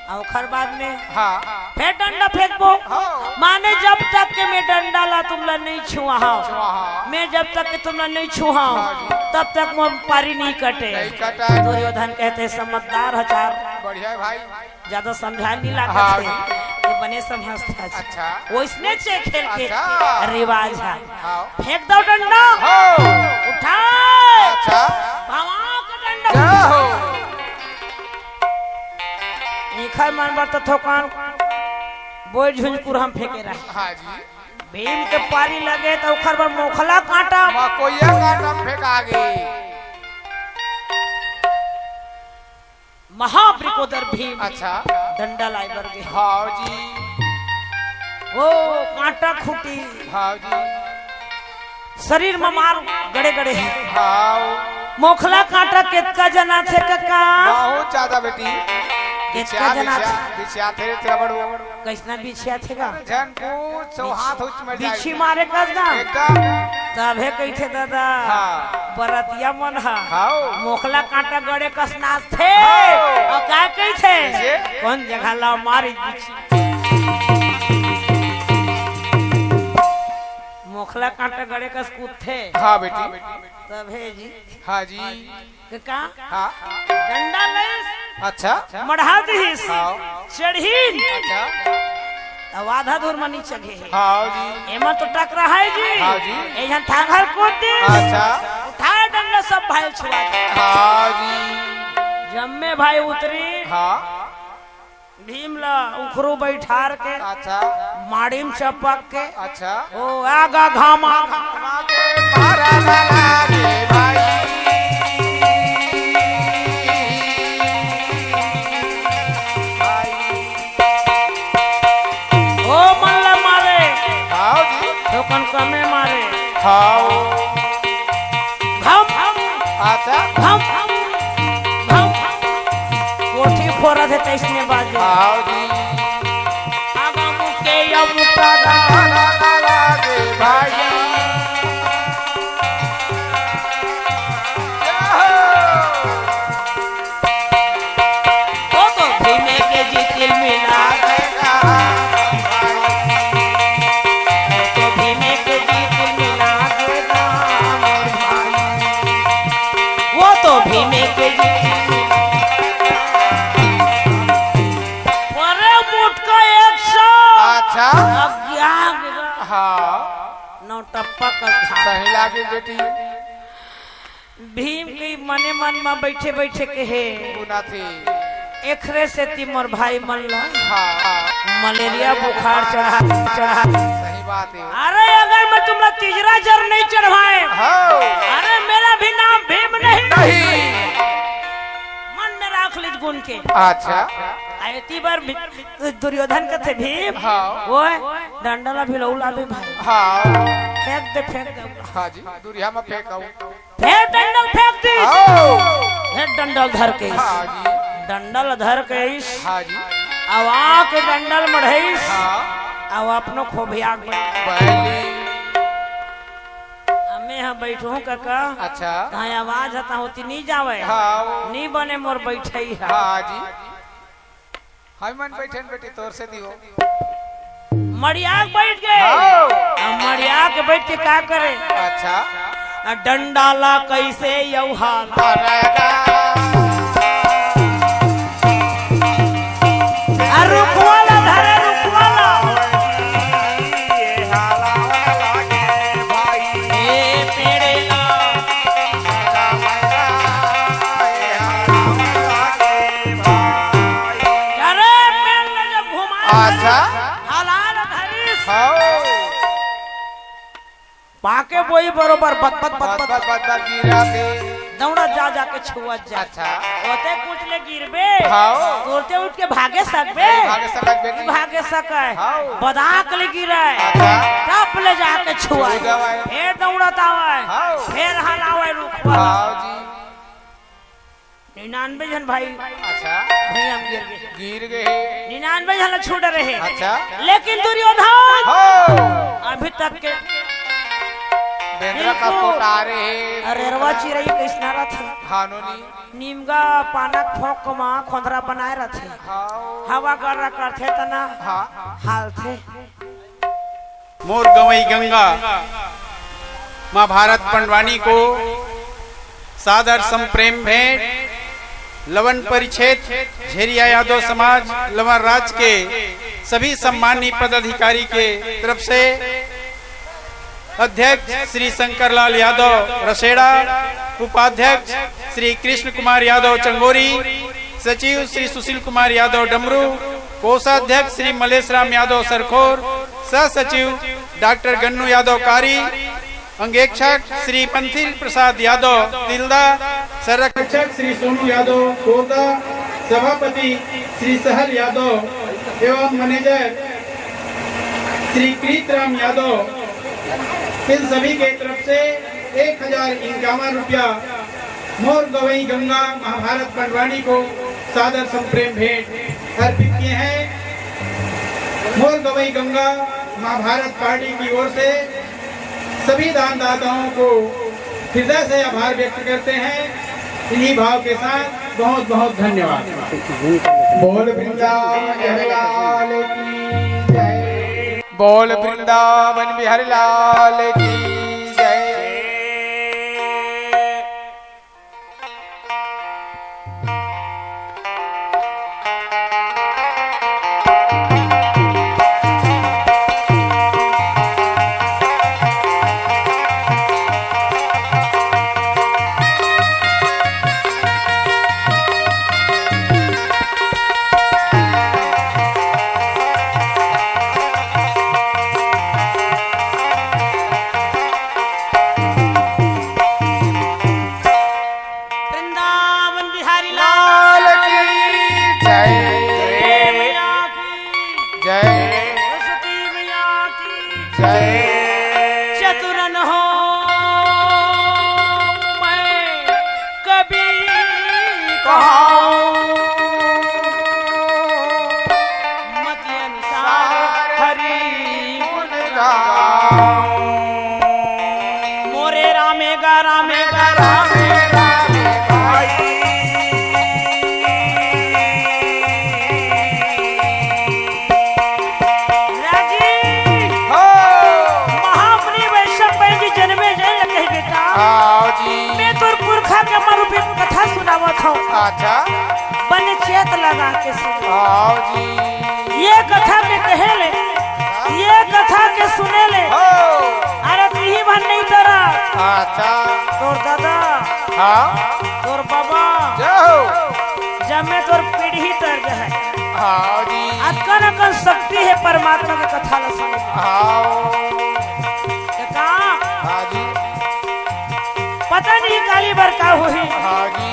आ ओखर बाद में हाँ। फेर डंडा फेंकबो। हाँ। माने जब तक के मैं डंडा ला तुमला नहीं छुआ हूँ, छुआ हूँ। मैं जब तक के तुमला नहीं छुआ हूँ, हाँ जी। तब तक मोर पारी नहीं कटे। नहीं कटे। दुर्योधन कहते समझदार हचार। बढ़िया है भाई। ज्यादा समझा नहीं लागत हाँ है। जी। ये बने समझता है। अच्छा। वो इसने चे खेल के अच्छा। रिवाज है। हाँ। फेंक दो डंडा। हो। उठाओ। अच्छा। भवाओ का डंडा। जय हो। निखर मन बर तो थोकन बोझ झुंझपुर हम फेंके रहे। हाँ जी। भीम के पारी लगे तो ओखर बर मोखला कांटा। मकोइया कांटा में फेंका गे। महावृकोदर भीम अच्छा। डंडा लाए बर गे। हाँ जी। ओ कांटा खूंटी। हाँ जी। शरीर में मार गड़े गड़े हे। हाँ। मोखला कांटा केतका जनाथे कका? बहुत ज्यादा बेटी। केतका बिछिया, जनाथे? बिछिया, बिछिया थे, थे बड़ो। कैसना बिछिया थे गा? झन पूछ, सो हाथ उच में जाए। बिछी मारे कस ना? एकदम। तभे कहिथे दादा। हाँ। परतिया मन ह हाव। मोखला कांटा गड़े कस नाचथे। हाव। अउ का कहिथे? कइसे? कोन जगह ला मारी बिछी? मोखला कांटा गड़े कस कूदथे। हाँ बेटी। तभे जी। हाँ जी। के का? हाँ। डंडा लइस। अच्छा। मढ़ा दिहिस। हाँ। चढ़ीन। अच्छा। तब आधा दूर म नी चघे हे। हाँ जी। एमा तो टकरा हे जी। हाँ जी। एक झन थांगल कूद दिस। अच्छा। उठाय डंडा सब भाई छुआ दे। हाँ जी। जम्मे भाई उतरी। हाँ। भीम ला उखरू बइठार के। अच्छा। माड़ी म चपक के। अच्छा। ओ आगा घामा। घामा के मारा ना लागे भाई। भाई। ओ मन ला मारे। हाव जी। थोकन कमे मारे। हाव। घम, घम। अच्छा। घम, घम। घम, घम। कोठी फोरत हे तइसने बाजे। हाव जी। आगा मुके या मुका ना लागे भाई। वो तो भीमे के जी तिल मिला देगा। वो तो भीमे के जी तिल मिला देगा, मोर भाई। वो तो भीमे के जी तिल मिला देगा। अरे मोटका एक सौ। अच्छा। अज्ञान। हाँ। नौटप्पा का धाम। सही लागे बेटी। भीम के मने मन म बइठे बइठे कहे, गुनाथी। एखरे सेती मोर भाई मन ला हाँ, हाँ। मलेरिया बुखार चढ़ा, चढ़ा। सही बात हे। अरे अगर मैं तुमला तीजरा जर नहीं चढ़वाए, हाँ। अरे मेरा भी नाम भीम नहीं। नहीं। मन में राख लीज गुन के। अच्छा। आ एती बर भी-, दुर्योधन कथे भीम, हाँ। ओए, डंडा ला भिलऊ ला बे भाई। हाँ। फेंक दे, फेंक दे। हाँ जी, दूरिहा में फेंक आऊ। फेर डंडल फेंक दिस। आओ। फेर डंडल धर के। हाँ जी। डंडल धर के इस। हाँ जी। अब आके डंडल मढ़इस। हाँ। अब अपनो खोभिया के बैठ। पहली। हमें यहाँ बैठो कका। अच्छा। कहाँ आवाज हता होती नहीं जावे। हाँ। नहीं बने मोर बैठई है। हाँ जी। हाय मन बैठन बेटी तोर से दियो। मड़िया के बैठ गए। हाँ। अब मड़िया के बैठ के का करे? अच्छा। आ डंडा ला कैसे यौहाल? अरे गा। आ रुखवाला धरे रुखवाला। ये हाला वाला के भाई। ए पेड़े ला। अरे, पेड़ ल जब घुमा अच्छा। हलाल धरिस। हाँ। पाके बोई बरोबर बत, बत, बत, बत, बत। बत, बत, बत गिरा के। दौड़ा जा, जाके छुआ जा। अच्छा। ओते कुछ ले गिरबे। हाँ। तुरते उठ के भागे सकबे। भागे सकबे। भागे सके। हाँ। बदाक ले गिरे। अच्छा। टप ले जाके छुआ। छुआ जावे। फेर दौड़त आवे। हाँ। फेर हलावे रुख पर। हाँ जी। निन्यानवे झन भाई अच्छा। भुइयां म गिर गे। गिर गे हे। निन्यानवे झन ला छूट रहे। अच्छा। लेकिन दुर्योधन हो। अभी तक के बेंदरा का बिल्कुल। पोटारे हे। अरे रवा चिरई कइसना रथे। हानोनी। नीमगा पानक फोक मा खोंधरा बनाए रथे। हाँ। हवा गर्रा करथे तना हाँ। हालथे। मोर गंवई गंगा महाभारत पंडवानी को सादर संप्रेम भेंट। लवन परिच्छेद झेरिया यादव समाज लवन राज के सभी सम्मानित पदाधिकारी के तरफ से अध्यक्ष श्री शंकरलाल यादव रसेड़ा, उपाध्यक्ष श्री कृष्ण कुमार यादव चंगोरी, सचिव श्री सुशील कुमार यादव डमरू, कोषाध्यक्ष श्री मलेश राम यादव सरखोर, सह सचिव डॉक्टर गन्नू यादव कारी, अंगेक्षक श्री पंथिल प्रसाद यादव तिल्दा, संरक्षक श्री सोनू यादव कोरदा, सभापति श्री सहल यादव एवं manager Shri Preet Ram Yadav, in सभी के तरफ से एक हजार इक्यावन रुपया मोर गवई गंगा महाभारत पंडवानी को सादर संप्रेम भेंट अर्पित किए हैं। मोर गवई गंगा महाभारत पार्टी की ओर से सभी दानदाताओं को हृदय से आभार व्यक्त करते हैं इन्हीं भाव के साथ। बहुत बहुत धन्यवाद। बोल वृंदावन बिहारी लाल की जय। बोल वृंदावन बिहारी लाल की जय। वृंदावन बिहारी लाल की जय। जय मैया की जय। सरस्वती मैया की जय। चतुर न हो मैं कभी कहाऊं, मति अनुसार हरि गुण गाऊं। मोरे रामे गा, रामे गा, रामे गा, भाई। राजी। हो। महामुनि वैशंपायन जी जनमे जय लगे बेटा। आओ जी। मैं तोर पुरखा के मरूपी कथा सुनावत हूँ। अच्छा। बने चेत लगा के सुन। आओ जी। ये कथा के कहे ले, ये कथा के सुने ले। हो। अरे तिही भर नहीं तोरा। अच्छा। तोर दादा। हाँ। तोर बाबा। जय हो। जब मैं तोर पीढ़ी तर जाए। हाँ जी। अतकन अकन शक्ति हे परमात्मा के कथा ल सुने। हाँ। त का? हाँ जी। पता नहीं काली बर का होही। हाँ जी।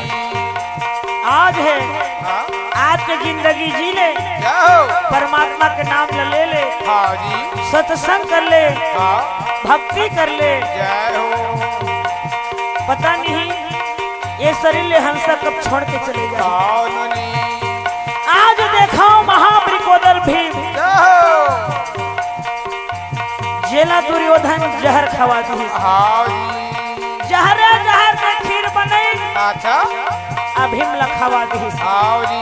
आज हे। हाँ। आज के जिंदगी जी ले। जय हो। परमात्मा के नाम ल ले ले। हाँ जी। सत्संग कर ले। हाँ। भक्ति कर ले। जय हो। पता नहीं ये शरीर ले हंसा कब छोड़ के चले जाए। आओ ननी। आज देखो महावृकोदर भीम। जय हो। जेला दुर्योधन जहर खवा दिहिस। हाँ जी। जहरे जहर के खीर बनई। अच्छा। अ भीम ल खवा दिहिस। हाँ जी।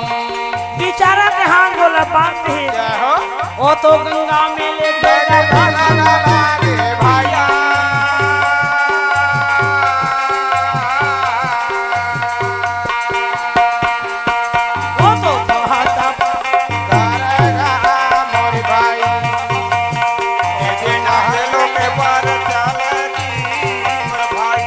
बिचारा के हाथ गोला बांध दिहिस। जय हो। ओ तो गंगा में लेके जय जय भोला लागे भाया। ओ तो कहता करेगा मोर भाई, ए जे नहलो के पर चल जी मोर भाई।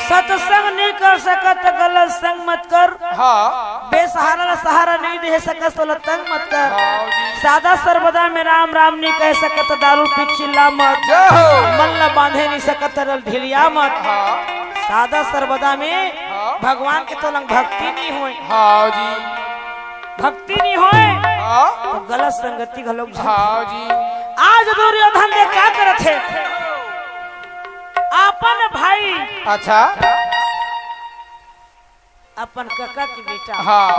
सत्संग नहीं कर सकत त गलत संग मत कर। हाँ। बेसहारा ला सहारा नहीं दे सकत, तोला तंग मत कर। हाँ जी। सदा सर्वदा में राम राम नहीं कह सकत, दारू पी चिल्ला मत। जय हो। मन ला बांधे नहीं सकत, तरल ढिलिया मत। हाँ। सदा सर्वदा में हाँ। भगवान के तोला भक्ति नहीं होय। हाँ जी। भक्ति नहीं होय। हाँ। तो गलत संगति घलोक झन। हाँ जी। आज दुर्योधन दे का करत हे? अपन भाई। अच्छा। अपन कका के बेटा हाँ।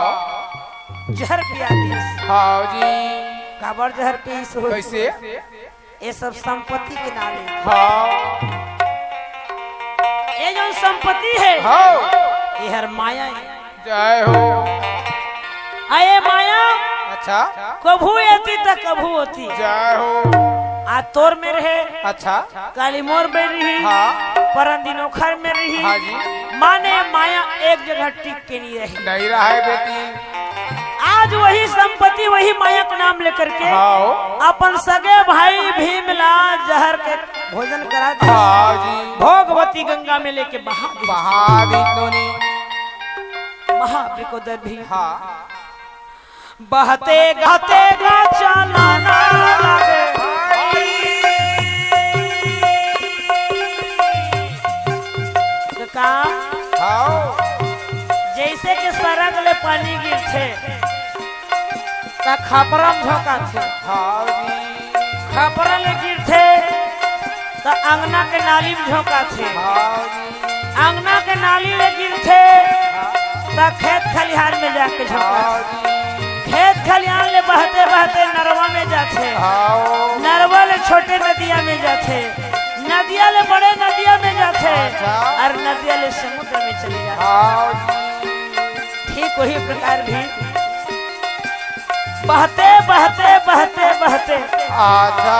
जहर पिया दिस। हाँ जी। काबर जहर पीस हो? कैसे? ये सब संपत्ति के नाम हे। हाँ। ये जो संपत्ति हे, हाँ। ये हर माया हे। जय हो। अ ये माया अच्छा। कभू एती त कभू ओती। जय हो। आज तोर मेर हे। अच्छा। काली मोर मेर रही। हाँ। परन दिन ओखर मेर रही। हाँ जी। माने माया एक जगह टिक के नहीं रही। नहीं रहा है बेटी। आज वही संपत्ति, वही माया का नाम लेकर के हाँ। अपन सगे भाई भीम ला जहर के भोजन करा दे। हाँ जी। भोगवती गंगा में लेके बहा दे। बहा दी दोनी। महाविकोदर भी हाँ। बहते गाते गा चलाना लागे। का? हाँ। ट्रक ले पानी गिरथे, त खपरा म झोंकाथे। हाँ जी। खपरा ले गिरथे, त अंगना के नाली म झोंकाथे। हाँ जी। अंगना के नाली ले गिरथे, हाँ। त खेत खलिहान में जाके झोंकाथे। हाँ जी। खेत खलिहान ले बहते बहते नरवा में जाथे। हाँ। नरवा ले छोटे नदिया में जाथे, नदिया ले बड़े नदिया में जाथे, अच्छा। अउ नदिया ले समुद्र में चले जाथे। हाँ। ठीक वही प्रकार भी बहते, बहते, बहते, बहते। अच्छा।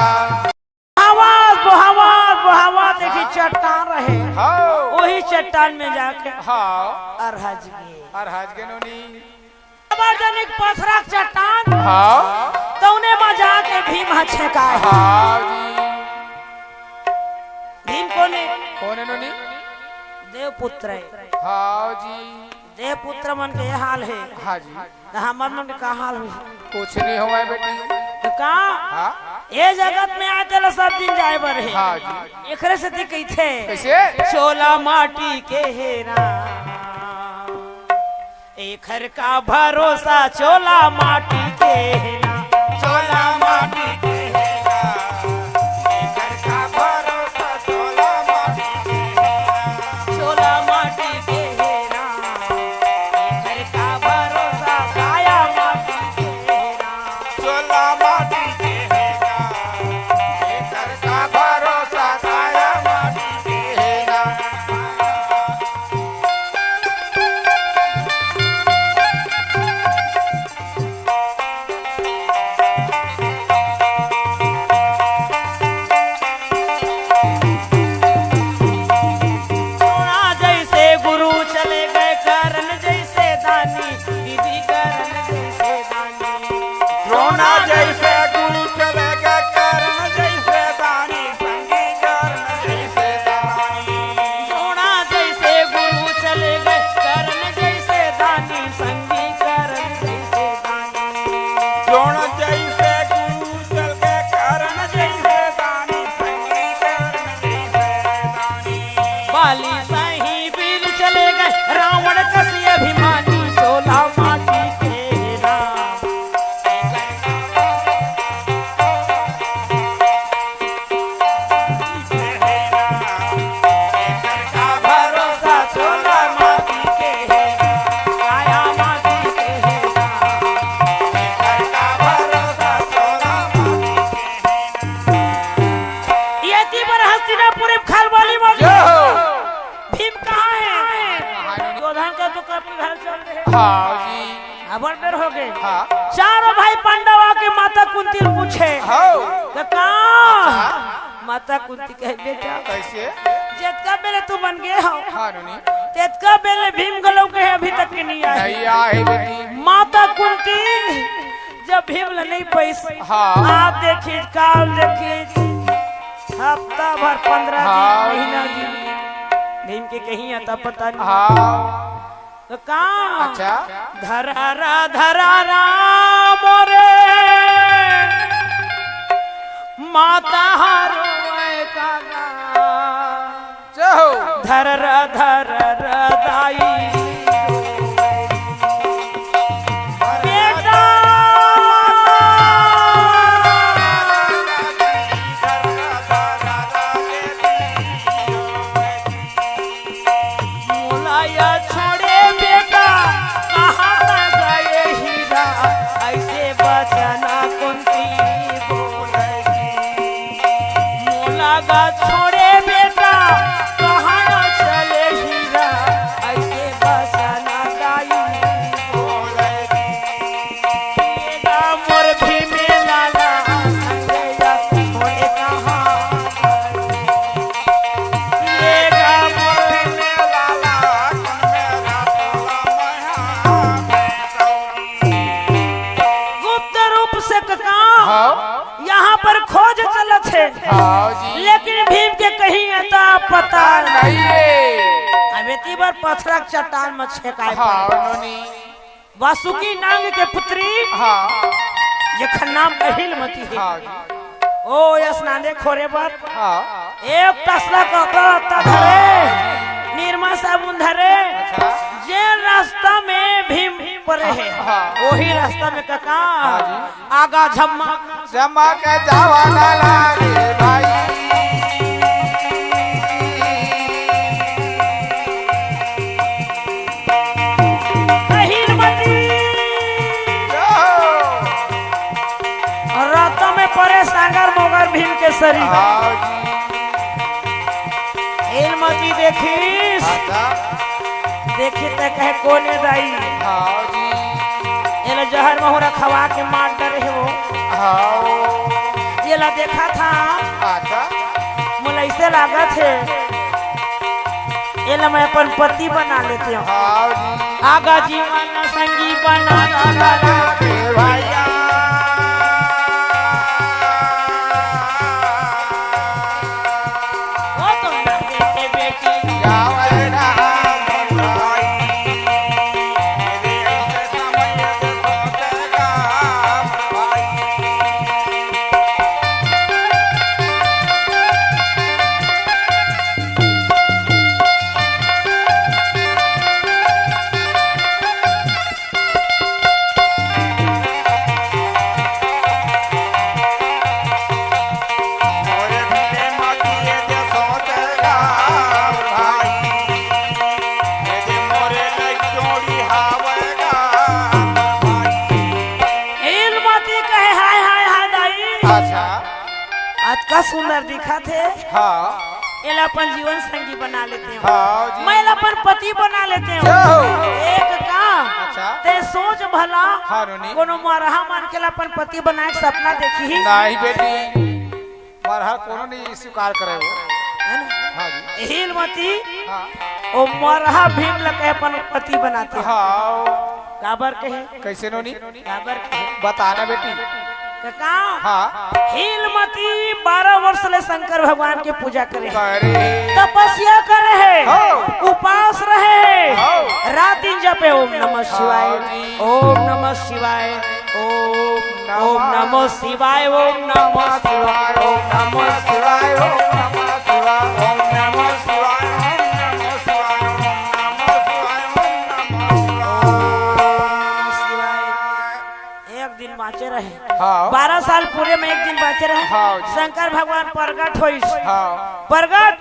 बोहावत, बोहावत, बोहावत, एक ठी चट्टान रहे। हाँ। वही चट्टान में जाके हाँ। अरहज गे। अरहज गे नोनी। जबरदस्त पथरा के चट्टान। हाँ। तउने म जाके भीम ह छेंकाय। हाँ जी। भीम कोन ए? कोन ए नोनी? देवपुत्र ए। हाँ जी। देवपुत्र मन के ये हाल हे। हाँ जी। त हमर मन के का हाल होही? कुछ नहीं होवय बेटी। त का? हाँ। ये जगत में आय तेला सब दिन जाय बर हे। हाँ जी। एकरे सेती कहिथे। कइसे? चोला माटी के हे ना। एखर का भरोसा चोला माटी के हे ना, चोला माटी के हे ना। एखर का भरोसा चोला माटी के हे ना, चोला माटी के हे ना। एखर का भरोसा काया माटी के हे ना, चोला माटी के हे ना। एखर का भरोसा काया माटी के हे ना। द्रोणा जइसे गुरु चले गए, कर्ण जइसे दानी, दीदी कर्ण जइसे दानी। द्रोणा जइसे गुरु चले गए, कर्ण जइसे दानी, संगी कर्ण जइसे दानी। द्रोणा जइसे गुरु चले गए, कर्ण जइसे दानी, संगी कर्ण जइसे दानी। द्रोण जइसे गुरु चल के कर्ण जइसे दानी, संगी कर्ण जइसे दानी। बाली सही वीर चले गए, रावण कस अभिमानी, चोला माटी के हे ना। एकर का भरोसा चोला माटी के हे, काया माटी के हे ना। एकर का भरोसा चोला माटी के हे ना। ये जी बर हस्तिनापुर में खलबली मच जय हो। भीम कहाँ हे? दुर्योधन का तो अपने घर चल रहे। हाँ जी। अबड़ बेर हो गए। हाँ। चारों भाई पांडव आके माता कुंती ल पूछे। हाँ। त का? अच्छा। माता कुंती कहे, "बेटा, कइसे? जेतका बेले तुमन गे हव, हाँ, नोनी। तेतका बेले भीम घलो कहे अभी तक के नहीं आए।" नहीं आए बेटी। माता कुंती जब भीम ल नहीं पइस, हाँ। आप देखिस, काल देखिस, हफ्ता भर, पंद्रह दिन, हाँ। महीना दिन, भीम के कहीं अता पता नहीं। हाँ। त का? अच्छा। धरा रा, धरा रा मोरे, माता हरो ए काका। जय हो। धर रा, धर रा दाई। बेटा। मोला या छोड़े बेटा, कहाँ न गए हीरा, अइसे बचन कुंती बोलही। मोला गा छोड़े बेटा, कहाँ न चले हीरा, अइसे बचन दाई बोलही। ये गा मोर भीमे लाला, संगे या छोड़े कहाँ गए। गुप्त रूप से कका, हाँ। यहाँ पर खोज चलत हे, हाँ जी। लेकिन भीम के कहीं अता पता नहीं हे। अब एती बर पथरा के चट्टान म छेकाय हाँ, पड़े। नोनी। वासुकी नांग के पुत्री, हाँ। जेखर नाम अहिलमती हे। हाँ जी। ओ स्नाने खोरे बर, हाँ। एक टसला कपड़ा लत्ता धरे, निरमा साबुन धरे, अच्छा। जे रास्ता में भीम परे हे। हाँ। वही रास्ता में कका, हाँ जी। आगा झम्मा। झम्मा के जावा ना लागे भाई। अहिर मती। जो। और रास्ता में परे सांगर मोगर भीम के सरी। हाँ जी। अहिर मती देखिस। अच्छा। देखी त कहे, "कोन ए दाई?" हाँ जी। एला जहर महुरा खवा के मार डरे हे वो। हाँ। एला देखा था। अच्छा। मोला ऐसे लागत हे, एला मैं अपन पति बना लेते हूँ। हाँ जी। आगा जीवन संगी बना के भैया। वो तो ना बेटे बेटी। एलमती कहे, "हाय, हाय, हाय, दाई।" अच्छा। अतका सुंदर दिखत हे। हाँ। एला अपन जीवन संगी बना लेते हूँ। हाँ जी। मैं एला अपन पति बना लेते हूँ। जय हो। एक का? अच्छा। ते सोच भला, हाँ, नोनी। कोनो मरहा मन के ला अपन पति बनाए के सपना देखी? नहीं बेटी, मरहा कोनो नहीं स्वीकार करे वो। है ना? हाँ जी। एलमती, हाँ। ओ मरहा भीम ला कहे अपन पति बनाते हूँ। हाँ। काबर कहे? कैसे नोनी? काबर कहे? बताना बेटी। कका, हाँ। एलमती बारह वर्ष ले शंकर भगवान के पूजा करे हे। करे। तपस्या करे हे। हो। उपास रहे हे। हो। रात दिन जपे, "ओम नमः शिवाय, हाँ जी। ओम नमः शिवाय, ओम, ओम नमः शिवाय, ओम नमः शिवाय, ओम नमः शिवाय, ओम नमः शिवाय, ओम नमः शिवाय, ओम नमः शिवाय, ओम नमः शिवाय, ओम नमः शिवाय।" एक दिन बाँचे रहे। हाँ। बारह साल पूरे में एक दिन बाँचे रहे। हाँ जी। शंकर भगवान प्रगट होइस। हाँ। प्रगट।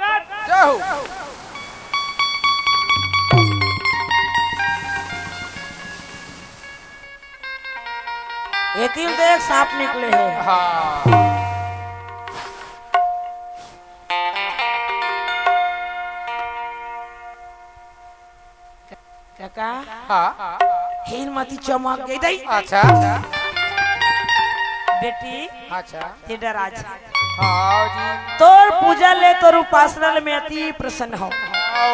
जय हो। एती ले देख, सांप निकले हे। हाँ। कका, हाँ। एलमती चमक गई दाई। अच्छा। बेटी, अच्छा। ते डरा जा। हाँ जी। तोर पूजा ले, तोर उपासना ले मैं अति प्रसन्न हूँ। हाँ।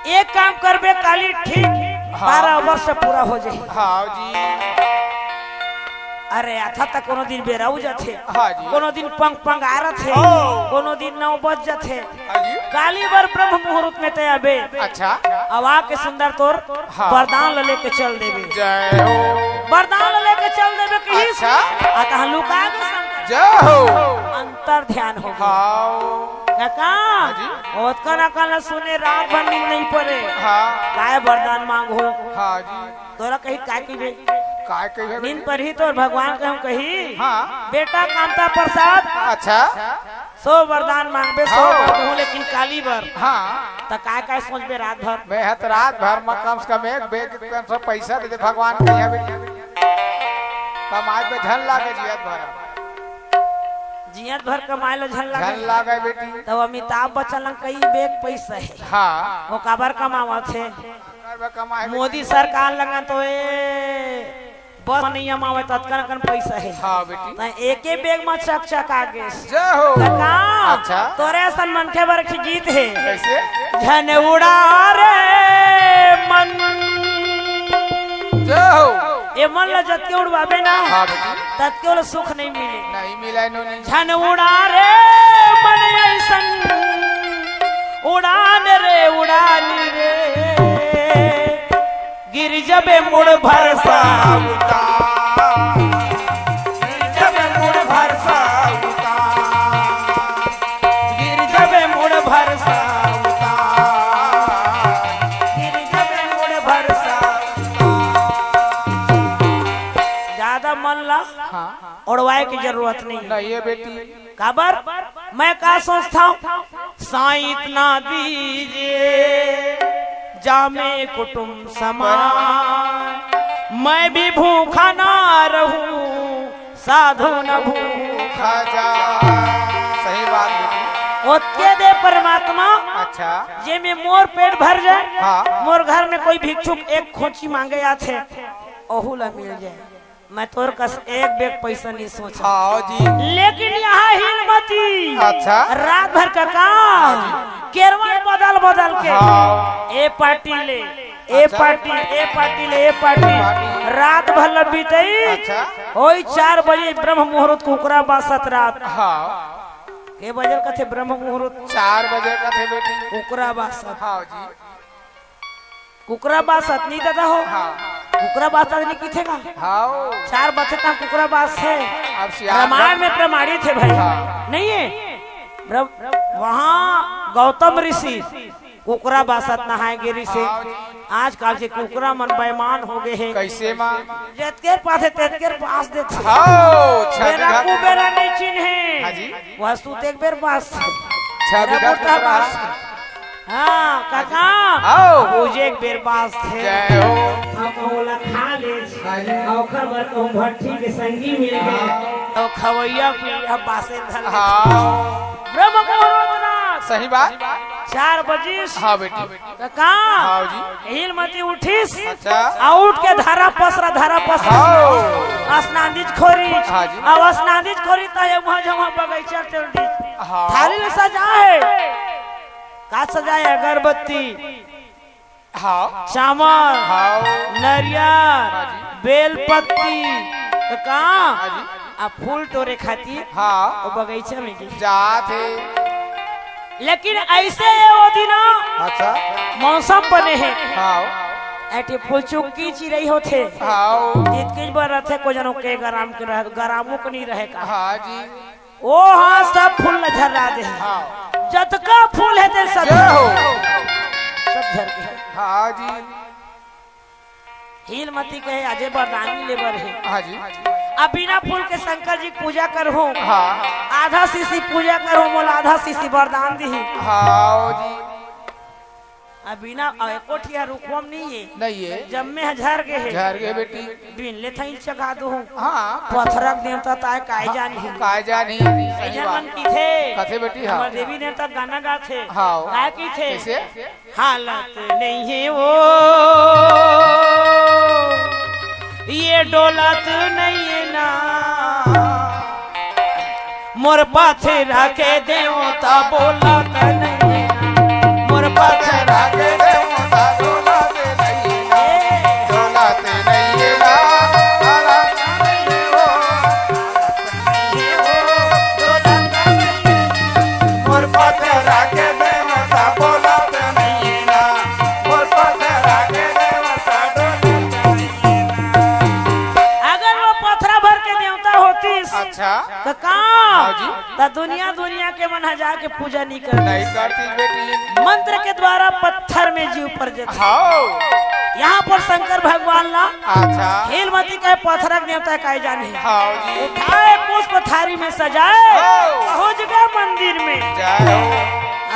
एक काम करबे, काली ठीक हाँ। बारह वर्ष पूरा हो जाही। हाँ जी। अरे, आथा त कोनो दिन बेरा हो जाथे। हाँ जी। कोनो दिन पंग पंग आ रथे। ओ। कोनो दिन नौ बज जाथे। हाँ जी। काली बर ब्रह्म मुहूर्त में ते आबे। अच्छा। अब आके सुंदर तोर हाँ। वरदान ल लेके चल देबे। जय हो। वरदान ल लेके चल देबे कहिस। अच्छा। आ तहाँ लुका गे शंकर। जय हो। अंतर ध्यान हो गे। हाँ। कका, हाँ जी। ओतका ना कहना सुने, रात भर नींद नहीं पड़े। हाँ। काय वरदान मांगो? हाँ जी। तोला कही काय कहिबे? काय कहिबे नींद बेटी? परही तोर भगवान के हम कही। हाँ। बेटा कामता प्रसाद। अच्छा। सौ वरदान मांगबे, सौ हाँ। बर दूँ, लेकिन काली बर। हाँ। त काय काय सोचबे रात भर? मैं ह त रात भर म कम से कम एक बेग कम से पैसा दे दे भगवान कहिया बेटी। कमाए पे झन लागे जियत भर। जियत भर कमाए ला झन लागे। झन लागे बेटी। तब अमिताभ बच्चन लंग कई बेग पैसा हे। हाँ। वो काबर कमावत हे? काबर कमाए बेटी? मोदी सरकार लंग तो ए बस नइ आवे, ततकन अकन पइसा हे। हाँ बेटी। त एके बेग म चकचका गेस। जय हो। त का? अच्छा। तोरे असन मनखे बर एक गीत हे। कइसे? झन उड़ा रे मन। जय हो। ए मन ल जतके उड़वाबे ना, हाँ बेटी। ततके ओला सुख नइ मिले। नइ मिले नोनी। झन उड़ा रे मन अइसन, उड़ान रे उड़ान रे। गिर जबे मुड़ भर सा उतार। गिर जबे मुड़ भर सा उतार। गिर जबे मुड़ भर सा उतार। गिर जबे मुड़ भर छोड़वाए के जरूरत नहीं है। नहीं है बेटी। काबर? मैं का सोचता हूँ, साईं इतना दीजिए, जामे कुटुंब समान, मैं भी भूखा ना रहूं, साधु न भूखा जा। सही बात बेटी। ओतके दे परमात्मा, अच्छा। जे में मोर पेट भर जाए, हाँ। मोर घर में कोई भिक्षुक एक खोंची मांगे आथे, ओहू ला मिल जाए। मैं तोर कस एक बेग पैसा नहीं सोचा। हाँ जी। लेकिन यहाँ हिलमती, अच्छा। रात भर का काम, केरवन बदल बदल के, हाँ। ए पार्टी ले, ए अच्छा। पार्टी, ए पार्टी ले, ए पार्टी। पार्टी। रात भर ल बीतई। अच्छा। ओई चार बजे ब्रह्म मुहूर्त कुकरा बासत रात। हाँ। के बजल कथे ब्रह्म मुहूर्त? चार बजे कथे बेटी। कुकरा बासत। हाँ जी। कुकरा बासत नहीं दादा हो। हाँ। कुकरा बासत नहीं किथे का? हाँ। चार बजे तक कुकरा बास है। अब सियार रामायण में प्रमाणित है भाई। हाँ। नहीं है? ब्रह्म-, वहाँ गौतम ऋषि कुकरा बासत नहाए गे रिसे। हाँ जी। आजकल के कुकरा मन बेईमान हो गए हैं। कैसे माँ? जतकेर पास है, ततकेर बास देथे। हाँ, अच्छा, बेरा बेरा। कुबेरा नहीं चिन्हे। हाँ जी। वह सूत एक बेर बास। अच्छा, बेरा बेरा कुकरा कुकरा। बास। हाँ, काका। आओ। पूजे एक बेर बास थे। जय हो। हम ओला खा ले। हाँ जी। ओखर बर कहूँ भट्ठी के संगी मिल गए। हाँ। तो खवैया पी, हम बासे धर ले। हाँ। ब्रह्म मुहूर्त ना। सही बात। चार बजिस। हाँ बेटी। त का? हाँ जी। हिलमती उठिस। अच्छा। आ उठ के धरा पसरा, धरा पसरा। हाँ। स्नान दीज खोरी। हाँ जी। अब स्नान दीज खोरी त ये वहाँ जहाँ बगीचा चल दी। हाँ। थाली ले सजा है। का सजा है? अगरबत्ती। हाँ। चामर। हाँ। नरियर। हाँ जी। बेल पत्ती। त का? हाँ जी। आ फूल टोरे खातिर हाँ। वो बगीचा में गई। जात हे। लेकिन ऐसे ये वो दिन अच्छा। मौसम बने हे। हाँ। ऐसे फूल चुक्की चिरई होथे। हाँ। इतकी बार रथे को जनो के गराम के रह, गरामो को नहीं रहे का। हाँ जी। ओ हाँ, सब फूल ल झर्रा दे। हाँ। जतका फूल हे ते सब जय हो। सब झर गए। हाँ जी। हीलमती कहे, "अजय वरदान मिले बर हे।" हाँ जी। अब बिना फूल के शंकर जी के पूजा करहूँ। हाँ। आधा शीशी पूजा करहूँ, मोला आधा शीशी वरदान दिही। हाँ जी। अब बिना, अब एको ठिया रुकवम नहीं है। नहीं है। जम्मे ह झर गे हे। झर गे बेटी। बिन ले थई चघा दूँ। हाँ। पथरक देवता ताय काय हाँ, जानही। काय जानही। सही ऐसा बात। मन की थे। कथे बेटी, हाँ। हमर देवी देवता गाना गाथे। हाँ। काय की थे? कैसे? हालत नहीं है वो, ये डोलत नहीं है ना। मोर पथरा के देवता बोलत नहीं है ना। मोर पथरा के देवता बोलत नहीं है ना। डोलत नहीं है ना। हालत नहीं है वो। मोर पथरा के देवता बोलत नहीं ना, मोर पथरा के देवता डोलत नहीं ना। अगर वो पथरा भर के देवता होतीस, अच्छा। तो का? हाँ जी। तो दुनिया, दुनिया के मन ह जाके पूजा नहीं करतीस। नहीं करतीस बेटी। मंत्र के द्वारा पत्थर में जीव पर जते। हाँ। यहाँ पर शंकर भगवान ला अच्छा। हीलमती कहे पथरा के देवता काय जाने। हाँ जी। उठाए पुष्प थारी में सजाए, हाँ। पहुँच गए मंदिर में। जय हो।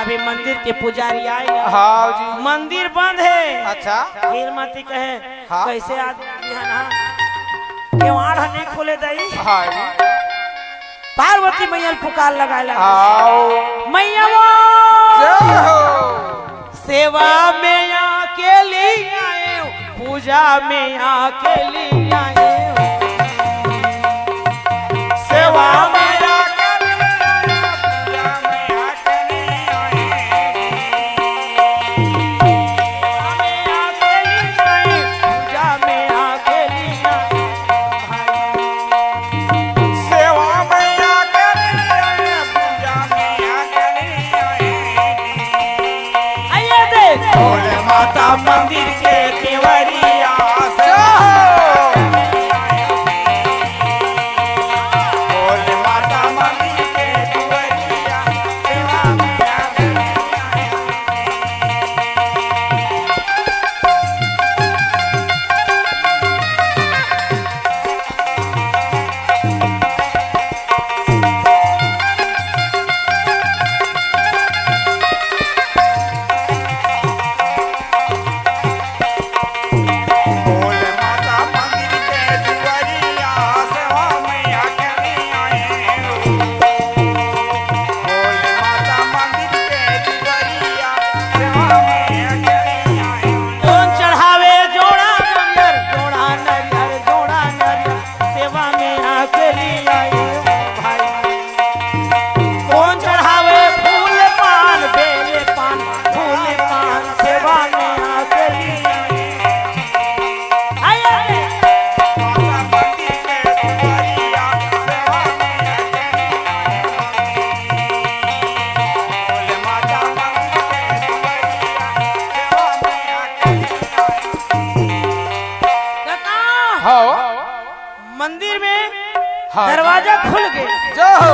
अभी मंदिर के पुजारी आए। हाँ जी। मंदिर बंद है। अच्छा। हीलमती कहे, हाँ। कैसे आदमी है ना? केवाड़ ह नहीं खोले दई। हाँ जी। पार्वती मैया ल पुकार लगाए लगा। आओ। मैया वो जय हो। सेवा में आके ली आए, पूजा में आके ली आए। सेवा में आके ली आए, पूजा में आके ली आए। सेवा में आके ली आए, पूजा में आके ली आए। सेवा में आके ली आए, पूजा में आके ली आए। आइए देख। भोले माता मंदिर के केवरिया से। भोले माता मंदिर के केवरिया, सेवा में आके ली आए। हाँ। दरवाजा खुल गे। जय हो।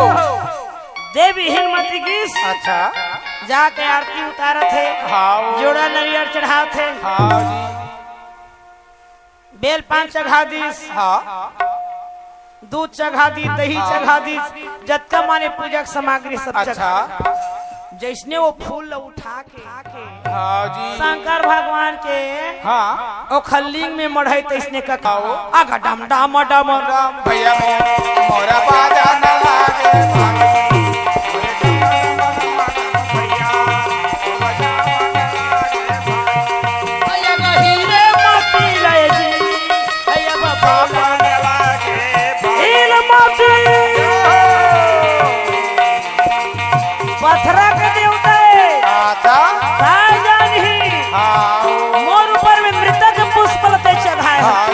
देवी हिलमती गिस। अच्छा। जाके आरती उतारत हे। हाँ। जोड़ा नरियर चढ़ात हे। हाँ जी। बेल पान चघा दिस। हाँ। दूध चघा दिस, दही हाँ। चघा दिस, जतका माने पूजा के सामग्री सब अच्छा। चघा। जइसने वो फूल ल उठा के हाँ जी। शंकर भगवान के हाँ। ओखर लिंग में मढ़े तइसने का आओ। आगा डम डम डम। राम भैया मोर, मोरा बाजा न लागे भाई। भैया, बाजा न लागे भाई। भैया नहीं रे माटी लाए जी। भैया बाबा बाजा न लागे भाई। हील माटी। पथरा के देवता हे। आता। काय जानही। हाँ। मोर ऊपर में मृतक पुष्प ल तैं चढ़ाए हस। हाँ।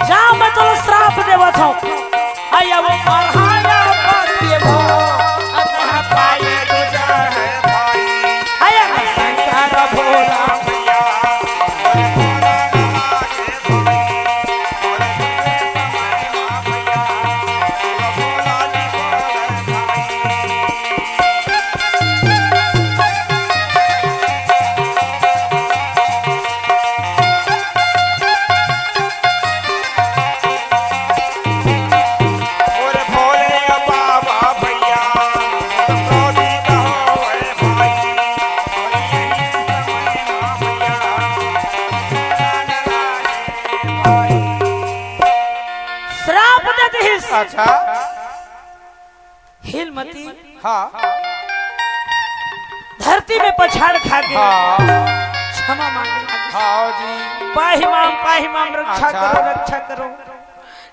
जा, मैं तोला श्राप देवत हंव। अया वो मरहाया पति भो, अतः पाए गुजर है भाई। अया शंकर भोला भैया। श्राप दे दिस। अच्छा। हिलमती हाँ। धरती में पछाड़ खा के हाँ। क्षमा मांगे। हाँ जी। पाही माम, पाही माम, रक्षा अच्छा। करो, रक्षा करो।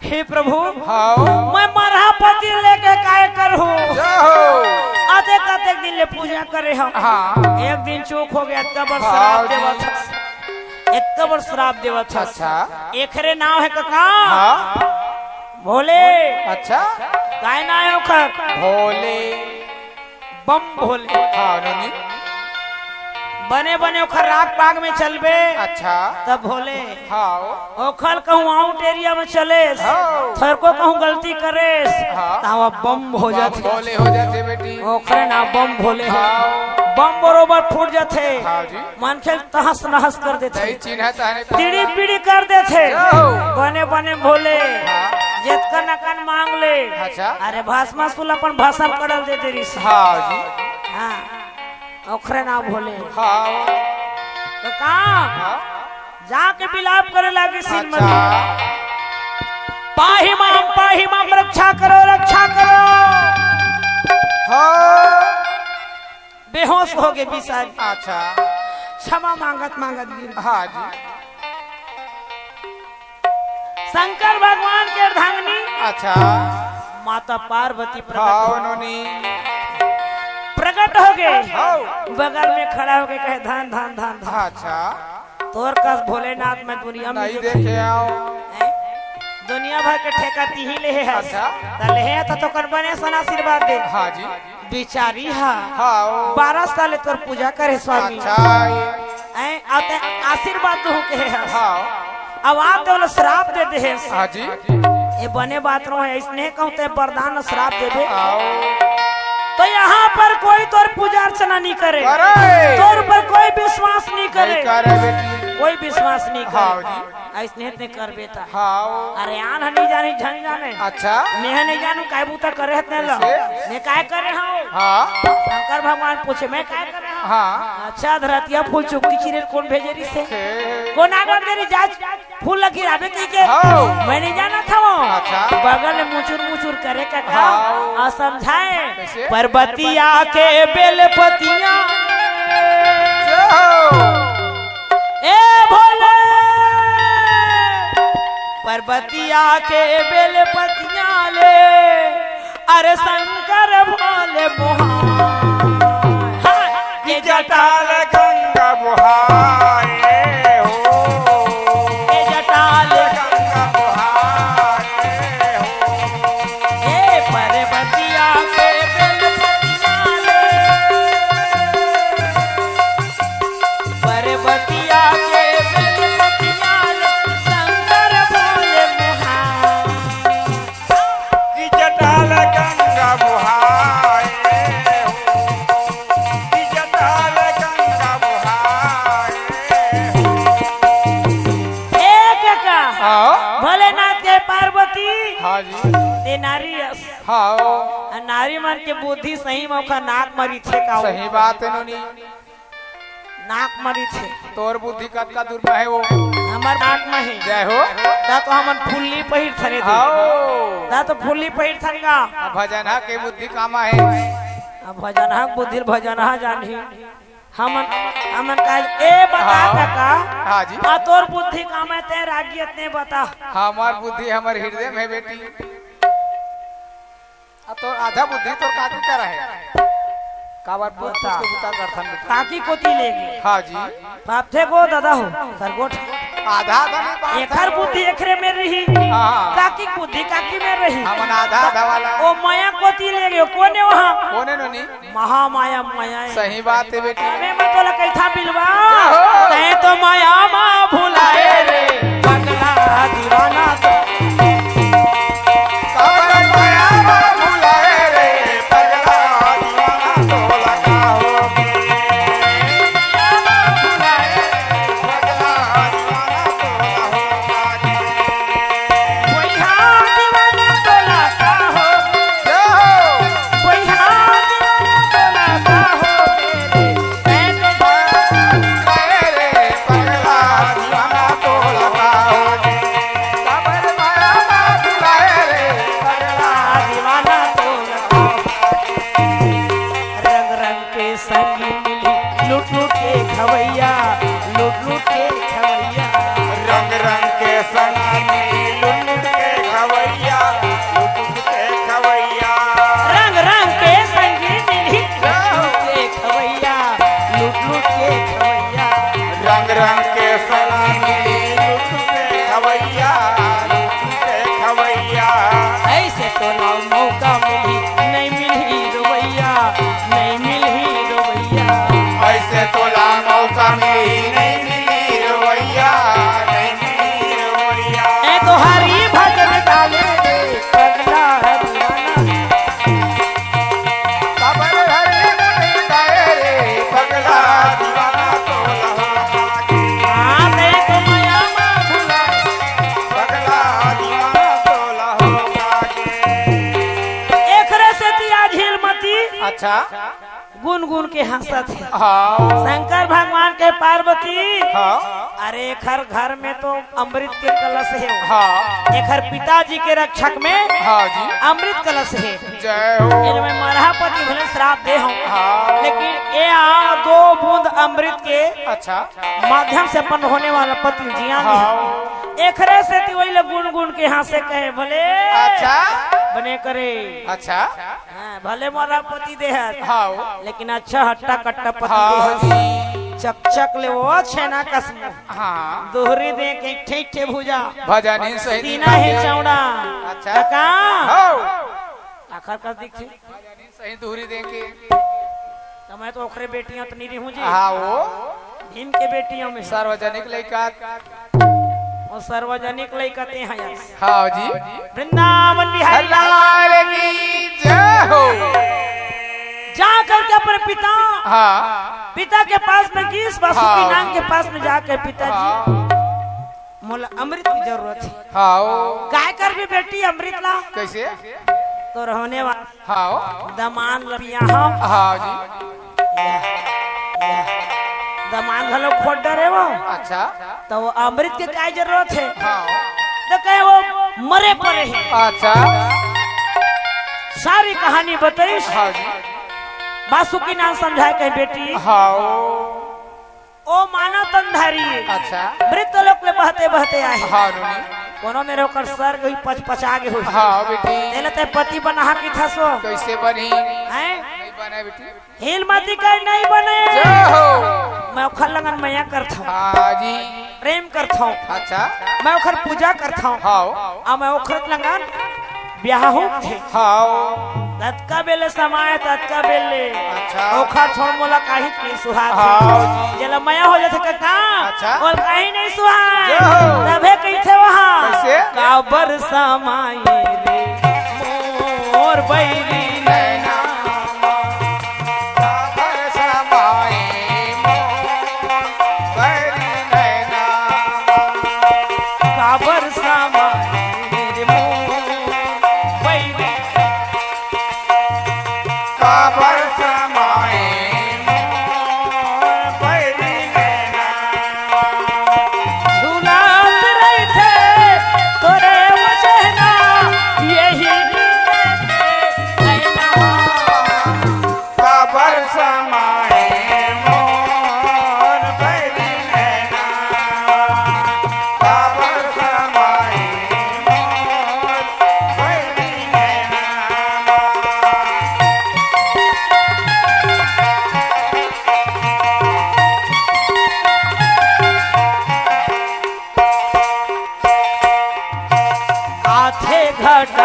हे प्रभु, हाँ। मैं मरहा पति लेके काय करहूँ? जय हो। अतेक, अतेक दिन ले पूजा करे हंव। हाँ। एक दिन चूक हो गे, अतका बड़ हाँ श्राप जी। देवत हस। अतका बड़ श्राप देवत हस। अच्छा। एखरे नाव हे कका। हाँ। भोले। अच्छा। काय नाव हे ओखर? भोले। बम भोले। हाँ, नोनी। बने बने ओखर राग पाग में चलबे। अच्छा। तब भोले। हाँ। ओखर कहूँ out area में चलेस। हाँ। थोरको कहूँ गलती करेस। हाँ। त वो बम हो बम जाथे। भोले हो जाथे बेटी। ओखरे नाव बम भोले हे। हाँ। बम बरोबर फूट जाथे। हाँ जी। मनखे ल तहस नहस कर देथे। नहीं चिन्हत हे। तिड़ी पिड़ी कर देथे। जाओ। बने बने भोले। हाँ। जेतकन अकन मांग ले। अच्छा। अरे भस्मासुर ल अपन भस्म करल दे दे रिहिस। हाँ जी। हाँ। ओखरे नाव भोले। हाँ। त का? हाँ। जाके बिलाप करे लागिस अच्छा। हिलमती। पाही माम, पाही माम, रक्षा करो, रक्षा करो। हाँ। बेहोश हो गे बिसारी। अच्छा। क्षमा मांगत मांगत गिर गे। हाँ जी। शंकर भगवान के अर्धांगिनी अच्छा। माता पार्वती प्रकट हाँ, हो। नोनी। प्रकट हो गे। हाँ। बगल में खड़ा हो के कहे, "धन, धन, धन, धन।" अच्छा। तोर कस भोलेनाथ मैं दुनिया में नहीं देखे हंव। हैं? दुनिया भर के ठेका तिही ले हे हस। अच्छा। त ले हे त तोकर बने सन आशीर्वाद दे। हाँ जी। बिचारी हा। हाँ, ओ। बारह साल तोर पूजा करे स्वामी। अच्छा, ये। हैं? अउ तैं आशीर्वाद दूँ कहे हस। हाँ। अब आ तैं ओला श्राप दे दे हस। हाँ जी। ये बने बात नो हे, अइसने कहूँ तैं वरदान श्राप देबे। हाँ, ओ। त यहाँ पर कोई तोर पूजा अर्चना नहीं करे। अरे। तोर ऊपर कोई विश्वास नहीं करे। नहीं करे बेटी। कोई विश्वास नहीं करे। हाँ जी। अइसने तैं करबे त। हाँ, ओ। अरे आन ह नहीं जाने, झन जाने। अच्छा। मैं ह नहीं जानूं, काय बूता करे हस तेला। कैसे? मैं काय करे हंव? हाँ। शंकर भगवान पूछे, "मैं काय करे हंव?" हाँ। अच्छा, धरतिया फूल चुकती चिरे ल कोन भेजे रिहिसे? हे। कोन आगन दे रिहिस, जा फूल ल गिराबे कहिके? हाँ। मैं नहीं जानत हंव। अच्छा। बगल में मुचुर मुचुर करे कका। हाँ। अउ समझाए, कैसे? पर्वतिया के बेलपतिया। जय हो। ए भोले, पर्वतिया के बेलपतिया ले, अरे शंकर भोले मोहाय। ये जटाल गंगा मोहाय हो, ये जटाल गंगा मोहाय हो। ए पर्वतिया के बेलपतिया ले, पर्वतिया के बेलपतिया ले, शंकर भोले मोहाय। हाँ। अउ नारी मन के बुद्धि सही म ओखर नाक म रहिथे का ओ? सही बात हे नोनी। नाक म रहिथे। तोर बुद्धि कतका दूर म हे ओ? हमर नाक म हे। जय हो। ता तो हमन फुल्ली पहिरथन दे। हाँ। ता तो फुल्ली पहिरथन गा। अब भजनहा के बुद्धि कामा हे। अब भजनहा के बुद्धि ल भजनहा जानही। हमन, हमन का ए बता हाँ। कका। हाँ जी। आ तोर बुद्धि कामा हे, तैं रागी अतने बता। हमर बुद्धि हमर हृदय म हे बेटी। आ तोर आधा बुद्धि तोर काकी करा हे। काबर पूछ बता। पूछ के बुता करथन बेटी। काकी कोती लेगे। हाँ जी। बाप थे गो दादा हो, सरगोठ। आधा आधा नहीं बात एखर है। बुद्धि एखरे में रही। हाँ। काकी बुद्धि काकी में रही। हमन आधा आधा वाला। ओ मया कोती लेगे, कोन हे वहाँ? कोन हे नोनी? महामाया मया हे। सही बात हे बेटी। अबे मैं तोला कहिथा बिलवा। जय हो। तैं तो मया मा भुलाए रे, पगला दीवाना तो। काबर मया मा भुलाए रे, पगला दीवाना तोला का होगे। पगला दीवाना तोला होगे। कोई हाँ दीवाना तोला का होगे। जय हो। कोई हाँ दीवाना तोला का होगे रे। मैं तो अरे रे पगला दीवाना तोला का होगे। काबर मया मा भुलाए रे पगला दीवाना तोला का होगे। रंग रंग के संगी मिली लूट लूट के खवैया, लूट लूट के खवैया। रंग रंग के संगी मिली लूट लूट के खवैया, लूट लूट के खवैया। रंग रंग के संगी मिली लूट लूट के खवैया, लूट लूट के खवैया। रंग रंग के संगी मिली लूट लूट के खवैया, लूट लूट के खवैया। ऐसे तोला मौका मिली, नहीं मिली रवैया, नहीं मिली रवैया। ऐसे तोला मौका मिली, नहीं मिली रवैया, नहीं मिली रवैया। ए तो हरि भजन गाले रे, पगला दीवाना। काबर हरि गुण गाए रे, पगला दीवाना तोला हो लागे। हाँ, नहीं तो मया मा भुलाए। पगला दीवाना तोला हो लागे। एखरे सेती आज हीलमती अच्छा। गुनगुन के हंसत हे। हाँ। शंकर भगवान कहे पार्वती, हाँ। अरे एखर घर में तो अमृत के कलश हे। हाँ। एखर पिताजी के रक्षक में हाँ जी। अमृत कलश हे। जय हो। एला मैं मरहा पति भले श्राप दे हूँ। हाँ। लेकिन ए आ दो बूंद अमृत के अच्छा। माध्यम से अपन होने वाला पति जिया में हाँ। एखरे सेती वही ला गुनगुन के हंसे कहे भले अच्छा। बने करे। अच्छा। हाँ, भले मोर पति देह हे, हाँ। लेकिन अच्छा हट्टा कट्टा पति हाँ। देह हे। चकचक ले ओ छेना कस मुँह। हाँ। दोहरी दे के ठीक ठीक भुजा। भजन ही सही सीना हे दिखा दे। चौड़ा। अच्छा। काका। हाँ। आखर कस दिखथे। भजन ही सही दोहरी दे के। त मैं तो ओखरे बेटियां तो नहीं रहूं जी। हाँ, वो। भीम के बेटियों में। सार्वजनिक लइका। वो सार्वजनिक लइका ते हैं यार। हाँ जी। वृंदावन बिहारी लाल की जय हो। जा करके अपने पिता, हाँ। पिता के पास में गिस, वासुकी हाँ। नांग के पास में जाके, "पिताजी, हाँ। मोला अमृत की जरूरत हे।" हाँ, ओ। काय करबे बेटी अमृत ला? कैसे? तोर होने वाला हाँ। दमान ल बियाहव। हाँ जी। या, या। दमान घलो खोट डरे वो। अच्छा। त वो अमृत के काय जरूरत हे? हाँ। त कहे वो मरे परे हे। अच्छा। सारी कहानी बताइस। हाँ जी। वासुकी नांग समझाए कहे, "बेटी, हाँ। ओ मानव तनधारी हे। अच्छा। मृत्यु लोक ले बहते बहते आए हे। हाँ, नोनी। कोनो मेर ओकर सर्ग ही पचपचा गे होही। हाँ, बेटी। तेला ते पति बनाहा कहिथस ओ। कैसे बनही? हैं? नहीं बने, बेटी। हीलमती कहे नहीं बने। जय हो। मैं ओखर लंगन मया करथंव। हाँ जी। प्रेम करथंव। अच्छा। मैं ओखर पूजा करथंव। हाँ। अउ मैं ओखर लंगन बियाहहूं कथे। हाँ। ततका बेले समय, ततका बेले। अच्छा। ओखर छोड़ मोला काहीच नहीं सुहात हे। हाँ। जेला मया हो जाथे कका, अच्छा। ओला काहीच नहीं सुहात। जय हो। तभे कहिथे वहाँ। कैसे? काबर समाए रे मोर बैरी नैना। काबर समाए मोर बैरी नैना। काबर समाए रे मोर बैरी।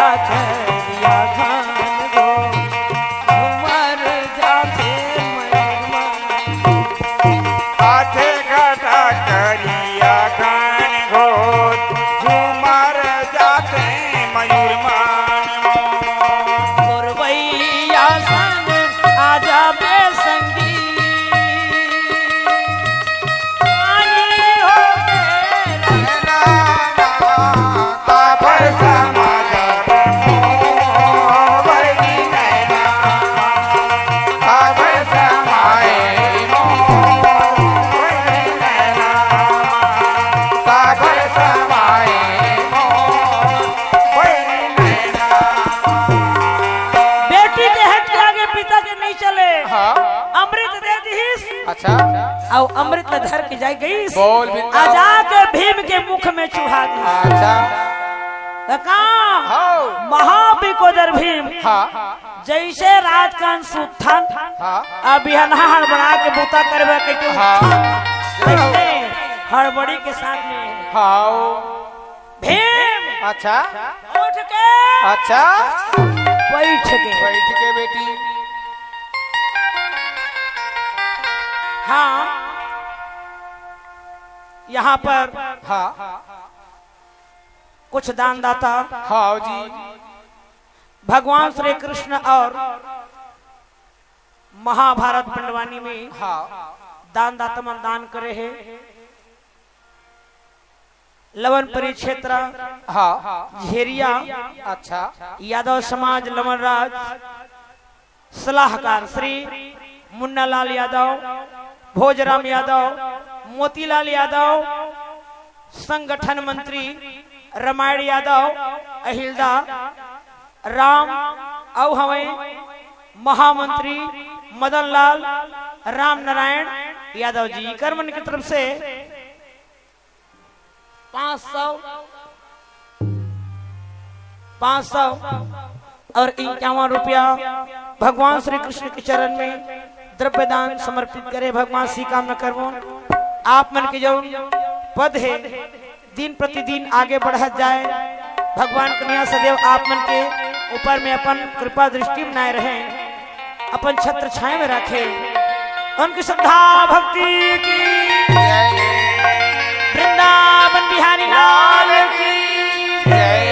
करिया घन घोर झूमर जाथे मयूर मन। आथे घटा करिया घन घोर झूमर जाथे मयूर मन। गोरवैया सन आजा बेसंगी। पानी होके बेटी के हट के आगे पिता के नहीं चले। हाँ। अमृत दे दिहिस। अच्छा। अउ अमृत ल धर के जाय गईस। बोल बिंदा। आ जाके भीम के मुख में चुहा दिहिस। अच्छा। त का? हाँ। महाबिकोदर भीम। हाँ। जैसे रात का सुत्थन। हाँ। अब बिहनहा हड़बड़ा के बूता करबे के क्यों? हाँ। वैसे हड़बड़ी के साथ में। हाँ। भीम। अच्छा। उठ के। अच्छा। बैठ के। बैठ के बेटी। हाँ। यहाँ पर हाँ। कुछ दानदाता हाँ जी। भगवान श्री कृष्ण और महाभारत पंडवानी में हाँ। दानदाता मन दान करे हे। लवनपुरी क्षेत्र हाँ। झेरिया अच्छा। यादव समाज लवनराज, सलाहकार श्री मुन्नालाल यादव, भोजराम यादव, मोतीलाल यादव, संगठन मंत्री रामायण यादव, अहिलदा राम, अउ हवय महामंत्री मदन लाल राम नारायण यादव जी, कर मन की तरफ से पाँच सौ, पाँच सौ और इक्यावन रुपया भगवान श्री कृष्ण के चरण में द्रव्य दान समर्पित करे। भगवान से कामना करबो, आप मन के जो पद है, दिन प्रतिदिन आगे बढ़त जाए। भगवान कन्हैया सदैव आप मन के ऊपर में अपन कृपा दृष्टि बनाए रहे, अपन छत्र छाया में रखे। उनकी श्रद्धा भक्ति की जय। वृंदावन बिहारी लाल की जय।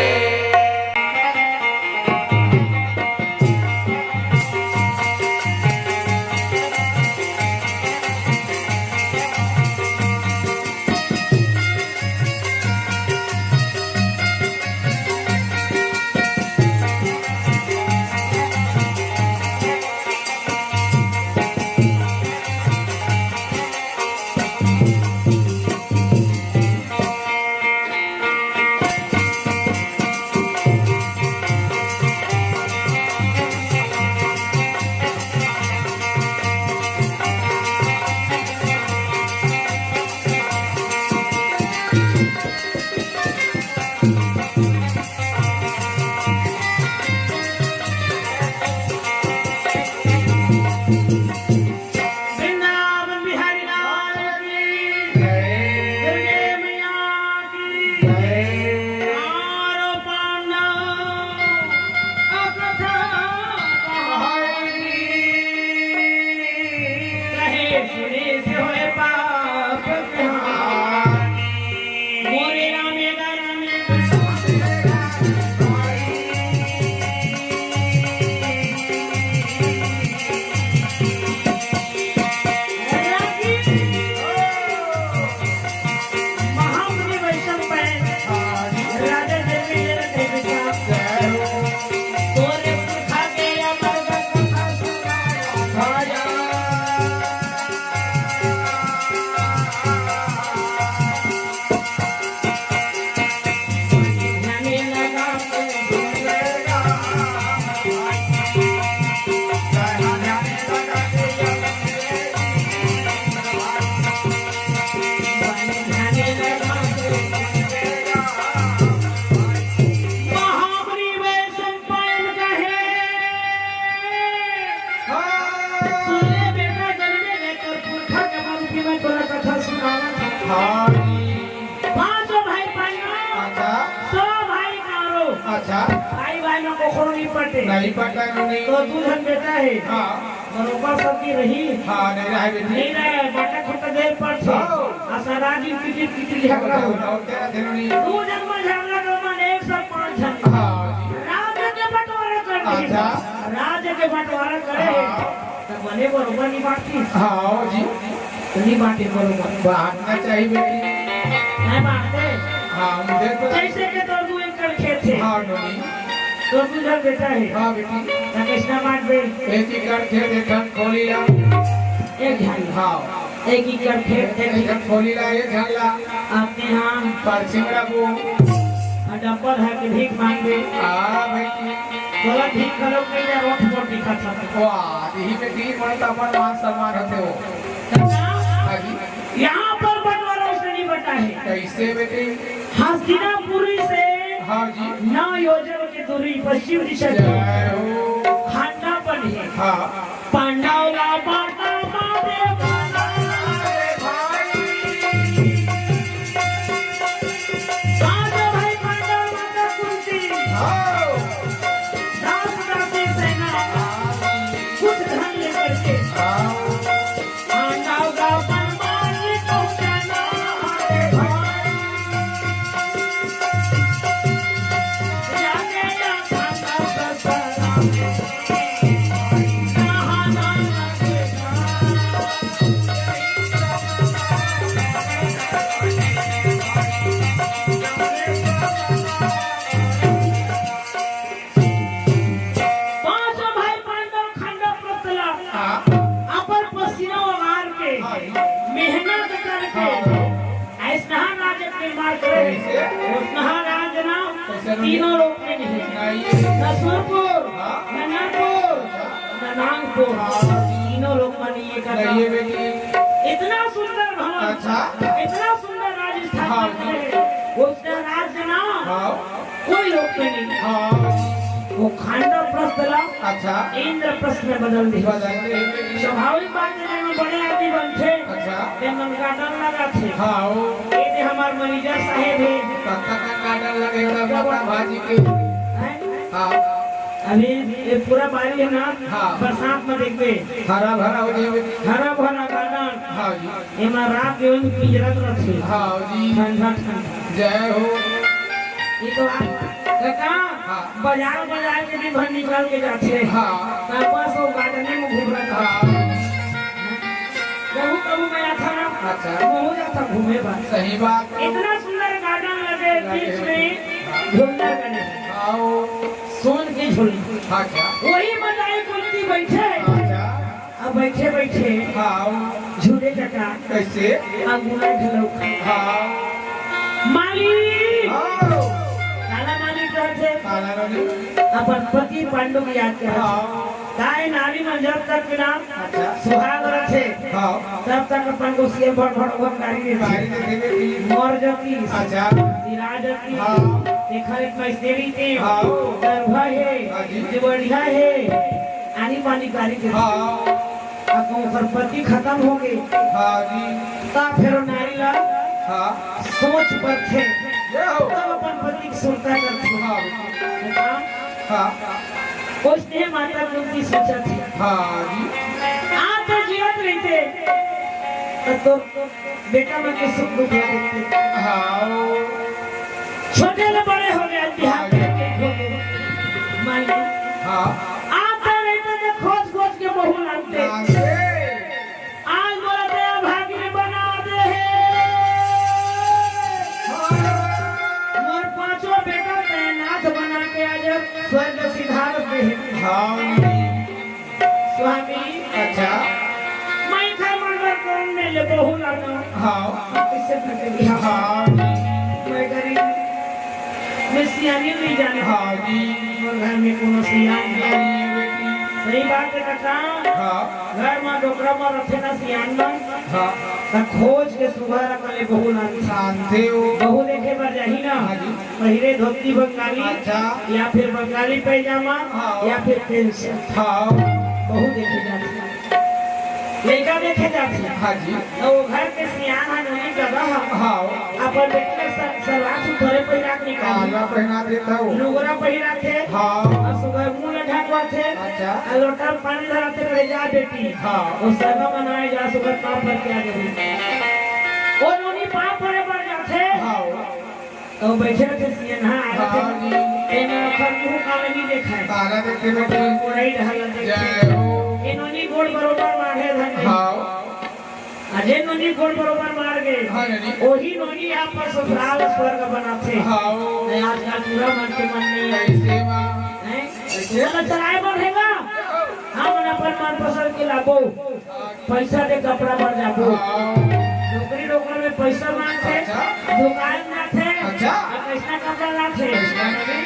वृंदावन बिहारी लाल की जय। दुर्गे मैया की जय। चारों पांडव अकथा कहानी। कहे सुने से होए पाप कहानी। मोरे रामे दा रामे दा रामे दा। महामुनि वैष्णव पै राजा जन्मेजय के विचार। तोरे पुरखा के अमर कथा सुनाया। महामुनि वैशंपायन कहे, सुन ले बेटा, जन्मे ले तोर पुरखा के बारे में तोला कथा सुनावत हँव। हाँ जी। पाँचों भाई पांडव, अच्छा। सौ भाई कौरव। अच्छा। भाई कोखरो नहीं पटे। नहीं पटा नोनी। तो दू झन बेटा हे। हाँ। बरोबर सबके रही। हाँ, नहीं रहे बेटी। नहीं रहे, बाटा खोटा देर पर से। हाँ। आ सारा दिन किटिर किटिर झगड़ा हो। और तेरा थे नोनी। दू झन में झगड़ा तो मन एक सौ पाँच झन। हाँ। राज्य के बंटवारा कर दे। अच्छा। राज्य के बंटवारा करे। हाँ। त बने बरोबर नहीं बांटतिस। हाँ जी। त नहीं बांटे बरोबर। बांटना चाहिए बेटी। नहीं बांटते। हाँ, मुझे तो जैसे कि तोर दू एकड़ खेत हे। हाँ, नोनी। तोर दू झन बेटा हे। हाँ, बेटी। त कैसना बांटबे? एक एकड़ खेत, एक झन खोली ला। एक झन। हाँ। एक एकड़ खेत, एक एक झन खोली ला, एक झन ला। अपने हाँ। परछिमरा को। आ डब्बा धर के भीख मांगबे। हाँ, बेटी। तोला भीख घलोक नहीं दे, रोट पोट दिखा था। वाह, यही में तीन मन त अपन मान सम्मान होते हो। काका, हाँ जी। यहाँ पर बंटवारा उसने नहीं बंटा है। कैसे बेटी? हस्तिनापुरी से हाँ जी। नौ योजन की दूरी पश्चिम दिशा की जय हो। खांडापन है। हाँ। पांडव ला पांडव मारे पांडव रे भाई। आज भाई पांडव माता कुंती। हाँ। दास दासी सेना कुछ धन लेकर के पांडव का बनवारी पहुंचाना है भाई। जाने या पांडव का सारा नहाना लगेगा। पांचों भाई पांडव खंडा प्रस्तला हाँ। अपन पसीना उगार के, हाँ। मेहनत करके, हाँ। ऐसना राज के निर्माण करे। कैसे? उसना राज ना कैसे ना? तीनों लोक में नहीं। नहीं। न सुरपुर, हाँ। न नरपुर, न नांगपुर। हाँ। तीनों लोक में नहीं है करना। नहीं है बेटी। इतना सुंदर भवन, अच्छा। इतना सुंदर राजस्थान हाँ। में है। उसका राज ना हाँ। कोई लोक में नहीं। हाँ। वो खांडव प्रस्थ ला अच्छा। इंद्रप्रस्थ में बदल दे। बदल दे। स्वाभाविक बात है, जब बड़े आदमी बनथे, अच्छा। ते मन का डर लगा थे। हाँ, वो ये दे हमार मैनेजर साहेब है। कत्ता का डर लगे, एकदम क्या बात? माता भाजी के। हैं? हाँ। अभी ये पूरा बारी है ना, हाँ। बरसात में देखबे। हरा भरा हो जाए। हरा भरा गार्डन। हाँ जी। एमा रात दिन पिंजरत रथे। हाँ जी। ठंडा ठंडा। जय हो। ये तो आप काका हाँ। बाजार बाजार के भी भर निकाल के जाथे। हाँ। तब बस वो गार्डन में घूम रहा था। हाँ। कभू कभू मैं आता ना, अच्छा। वहू जाता घूमे बार। सही बात। इतना सुंदर गार्डन लगे, लगे। बीच में घूमना करे। आओ। सोन की झोली। अच्छा। वही बताए कुंती बैठे। अच्छा। अब बैठे बैठे हाँ। झूले कका कैसे? अंगुला घलो। हाँ। मालिक। हाँ। काला मालिक कहत हे? काला मालिक। अपन पति पांडु के याद करत हे। हाँ। काय नारी मन जब तक ना अच्छा। सुहाग रथे, हाँ। तब तक अपन को सीएम भट भट भट गाड़ी देथे। गाड़ी देथे बेटी। मर जती, अच्छा। सिरा जती, हाँ। देखा एक मैस देवी के, हाँ। गर्भा हे, हाँ जी। जे बढ़िया हे, आनी बानी गाड़ी देथे। हाँ। अब ओकर पति खतम हो गे, हाँ जी। ता फेर नारी ला हाँ। सोच परथे, ये हो। तब अपन पति के सुरता करथे। हाँ। बेटा, हाँ। ओइसने माता कुंती सोचत हे। हाँ जी। आप तो जीवत रहिते, त तोर बेटा मन के सुख दुख ला देखते। हाँ। छोटे ले बड़े हो गे, आज बिहार में एक हो गे। मान लो। हाँ। आप तो रहिते त खोज खोज के बहू लानते। लानते। आज मोला दया भागिन बना दे हे। मोर पांचों बेटा तैं नाथ बना के आज स्वर्ग सिधार दे हे। हाँ। स्वामी। अच्छा। मैं घर मन बर कौन में ले बहू लाना? हाँ। कैसे करके बिहार? हाँ। मैं गरीब। मैं सियानी नहीं जाने। हाँ जी। मोर घर में कोनो सियान नहीं है। नहीं है बेटी। सही बात है काका। हाँ। घर में डोकरा में रखे ना सियान मन। हाँ। त खोज के सुघर अकन ले बहू लानथे। लानथे हो। बहू देखे बर जाही ना। हाँ जी। पहिरे धोती बंगाली। अच्छा। या फिर बंगाली पैजामा। हाँ। या फिर पेंसिल। हाँ। बहू देखे जाथे। लइका देखे जाथे। हाँ जी। त ओ घर के सियान ह नोनी ददा ह हाँ। अपन बेटी ला स-, सलवार सूट थोरे पहिरा के निकालही। आला पहिरा देत हव। लुगरा पहिराथे। हाँ। अउ सुघर मुंह ला ढकवाथे। अच्छा। अउ लोटा म पानी धराथे, कहे, "जा बेटी।" हाँ। ओ सरना मनाए जा, सुघर पाँव पर के आ जाबे। ओ नोनी पाँव परे बर जाथे। हाँ। त बइठे रहिथे सियनहा, आए रहिथे। हाँ जी। एमे ओखर मुंह काला नइ देखाय। काला देखे बेटी। गोड़ई ढाला देखे। जय हो। ए नोनी गोड़ बरोबर माढ़े धन नइ। हाँ। अजे नोनी गोड़ बरोबर माढ़ गे। हाँ नोनी। ओही नोनी अपन ससुराल स्वर्ग बनाथे। हाँ। त आजकल पूरा मन के मन नइ हे। कइसे माँ? हैं? कइसे? चला चलाए बर हे गा। हमन अपन मनपसंद के लाबो। पइसा दे कपड़ा बर जाबो। हाँ। नौकरी नौकरी में पइसा मांगथे, अच्छा। दुकान जाथे, अच्छा। अउ कइसना कपड़ा लाथे? कइसना नोनी?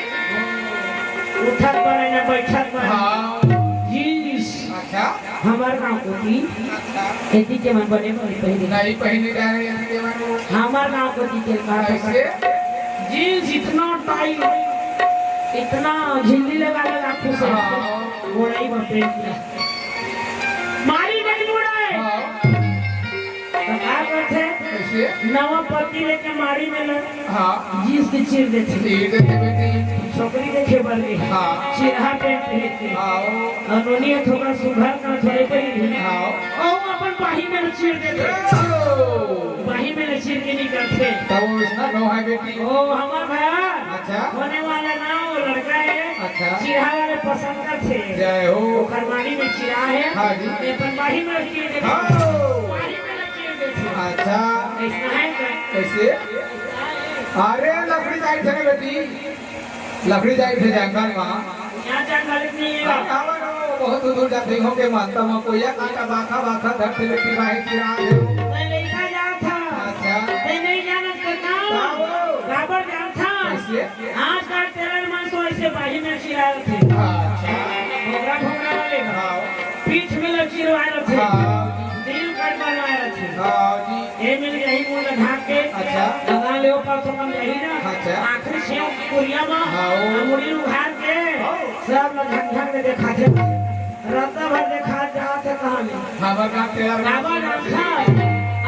उठत बर हे ना, बइठत बर हे। हाँ। जींस। अच्छा। हमर गांव कोती, अच्छा। एती के मन बने बने पहिरे। नइ पहिरे जाय, एती के मन। हमर गांव कोती के का कइसे? जींस इतना टाइट, इतना झिल्ली लगा लगा खुश हे। हाँ। गोड़ई बपे। मारी नइ मुड़य। हाँ। त का करथे? कइसे? नवा पत्ती लेके मारी में ल-, हाँ। जींस के चीर देथे। चीर देथे बेटी। छोकरी देखे बर गे। हाँ। चिरहा पेंट पहिर के। हाँ। अउ नोनी ह थोकन सुघर कन थोरे पहिरही। हाँ। अउ अपन बाही में ल चीर देथे। ओ। बाही में ल चीर के निकलथे। त ओ अइसना नोहय बेटी। ओ, हमर घर अच्छा। होने वाला ना, ओ लड़का हे। अच्छा। चिरहा वाले पसंद करथे। जय हो। ओकर मारी में चिरहा हे। हाँ जी। ते अपन बाही में लकीर देथे। हाँ। बाही में लकीर देथे। अच्छा। अइसना हे का? कइसे? अरे, लकड़ी जाइथे ना बेटी, लकड़ी जाइथे जंगल मा। यहाँ जंगल नइ हे। हाँ, हाँ, हाँ, बहुत दूर दूर जाथे, हो के मानता मा कोई या काटा बाखा बाखा धरथे बेटी, बाही चिरहा हे। मैं लइका जात हंव। अच्छा। ते नइ जानत का? हाँ, वो। काबर जात हंव? कइसे? आजकल टेलर मन तो अइसे बाही में चिराए रथे। अच्छा। भोगरा भोगरा वाले। हाँ। पीठ में ल चिरवाए रथे। हाँ। दिल कट बनवाए रथे। हाँ जी। ए मिल यही मुंह ल ढांक के अच्छा। लगा ले ओ पास अपन यही ना। अच्छा। आखिरी छेव कुरिया मा हाँ, ओ। मुड़ी उघार के हाँ। सब ल ढंग ढंग ले देखाथे। रद्दा भर देखा जात हे कहाँ ले? हमर गाँव के यार काबर रखा?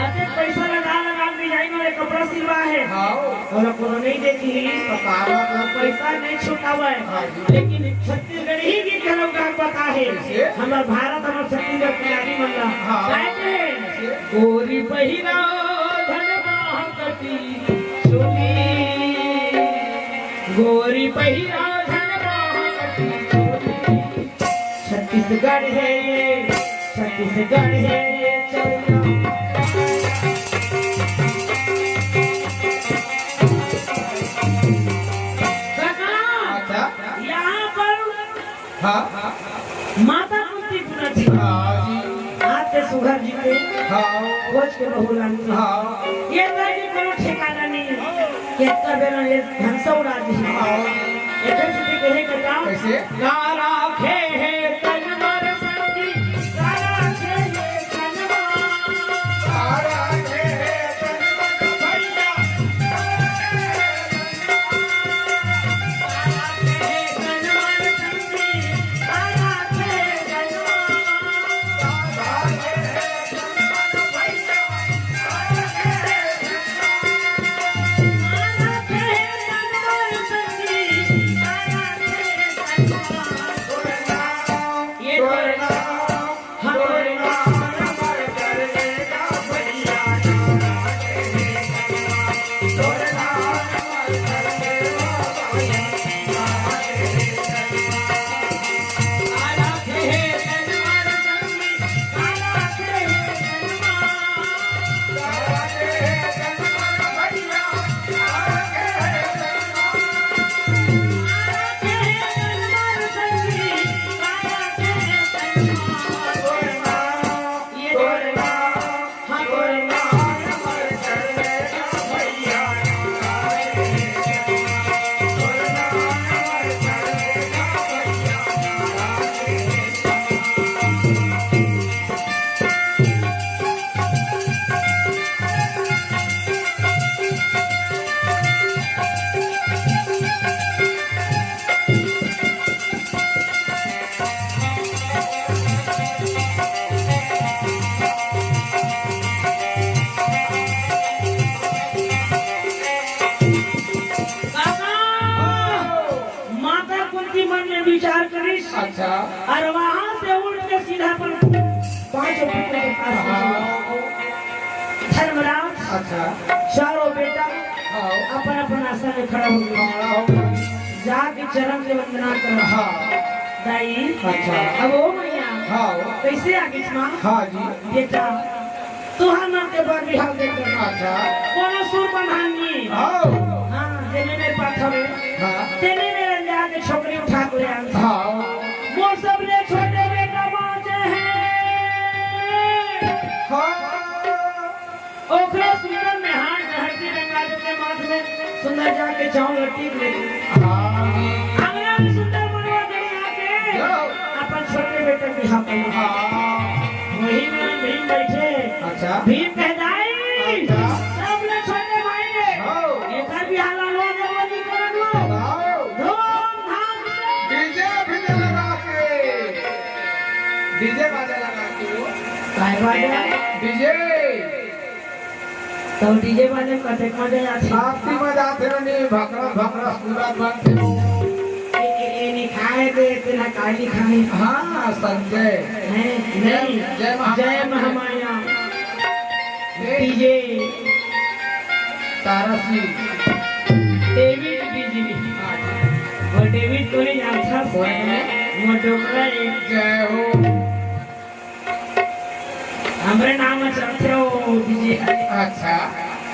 अतेक पइसा लगा लगा के डिजाइन वाले कपड़ा सिलवा हे। हाँ। ओला कोनो नइ देखही। तो काबर रखा? पइसा नइ छुटावय। हाँ जी। लेकिन छत्तीसगढ़ी गीत घलो गा पता हे। कइसे? हमर भारत, हमर छत्तीसगढ़ के नारी मन ला। हाँ। गाए के हे। कइसे? गोरी पहिरा धन बाह कटी चोली। गोरी पहिरा धन बाह कटी चोली। छत्तीसगढ़ हे ये, छत्तीसगढ़ हे ये चौरा। काका, अच्छा। यहाँ पर हाँ। माता कुंती पूरा थी। हाँ जी। हाथ के सुघर जी के हाँ। खोज के बहू लान के। हाँ। ये तरह के कोनो ठिकाना नहीं। केतका बेरा ये धनसौड़ा जी। हाँ। एकर से कहे के काम। कइसे? का राखे हे तन मन संगी, का राखे हे तन मन। का राखे हे तन मन भैया, का राखे हे तन मन। और वहां से उठ के सीधा अपन पांचों पुत्र के पास पहुंच गया। धर्मराज, अच्छा। चारों बेटा, हाँ। अपन अपन आसन में खड़ा हो गए। खड़ा हो गए। जाके चरण के वंदना करो। हाँ। दाई, अच्छा। अब ओ मैया, हाँ। कैसे आगे माँ? हाँ जी। बेटा, तुहर मन के बर बिहाव देख। अच्छा। कोनो सुर बन्हानी। हाँ। हाँ, जेने मेर पाथो रे। हाँ। तेने मेर अंजार के छोकरी उठा के ले आन। हाँ। मोर सबले छोटे बेटा बाँचे हे। हाँ। ओकरे सुंदर मेहान धरती गंगा जी के माथ में सुंदर जाके चाउर लटीक ले। हाँ। अंगना में सुंदर मनवा गड़ी आके जाओ। अपन छोटे बेटा के बिहाव कर। हाँ। वही में भीम बैठे। अच्छा। भीम कह दाई, अच्छा। सबले छोटे भाई रे। हाँ। एकर बिहाव ला लो, जरूर नहीं करन लो। हाँ। धूमधाम से। डीजे भी लगा के। डीजे बाजा लगा के। काय बाजा? डीजे। तो डीजे वाले कतेक मजा आथे। शांति मजा आथे ना, नी भकरस भकरस पूरा बनथे। ए, ए, ए, नी खाए दे, तेला काली खाए। हाँ, संजय। हैं? जय, नहीं। जय महामाया। जय महामाया। नहीं। DJ. Tara Singh. David DJ. वो डेविड को नहीं जानता। कोई नहीं। वो डोकरा एक। जय हो। हमरे नाम में चलथे वो डीजे। अच्छा,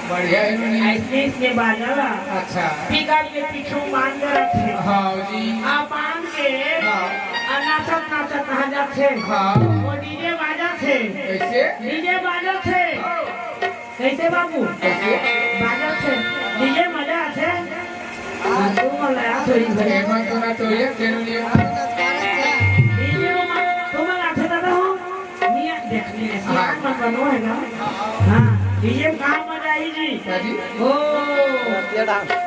बढ़िया है नी। ऐसने इसमें बाजा ला। अच्छा। पिकअप के पीछू बांध के रखथे। हाँ जी। आ बांध के हाँ। आ नाचत नाचत कहाँ जाथे। हाँ। वो डीजे बाजथे। कैसे? डीजे बाजथे। हाँ। कैसे बाबू? कैसे? बाजथे। डीजे मजा आथे। हाँ, तू मन ला याद होई भाई। एमन तो ना तो ये केनु नहीं। डीजे में मन, तू मन आथे दादा हो। नहीं, देख, नहीं, हाँ। सियान मन बनो है ना। हाँ, डीजे में कहाँ मजा आई जी? हाँ जी। ओ,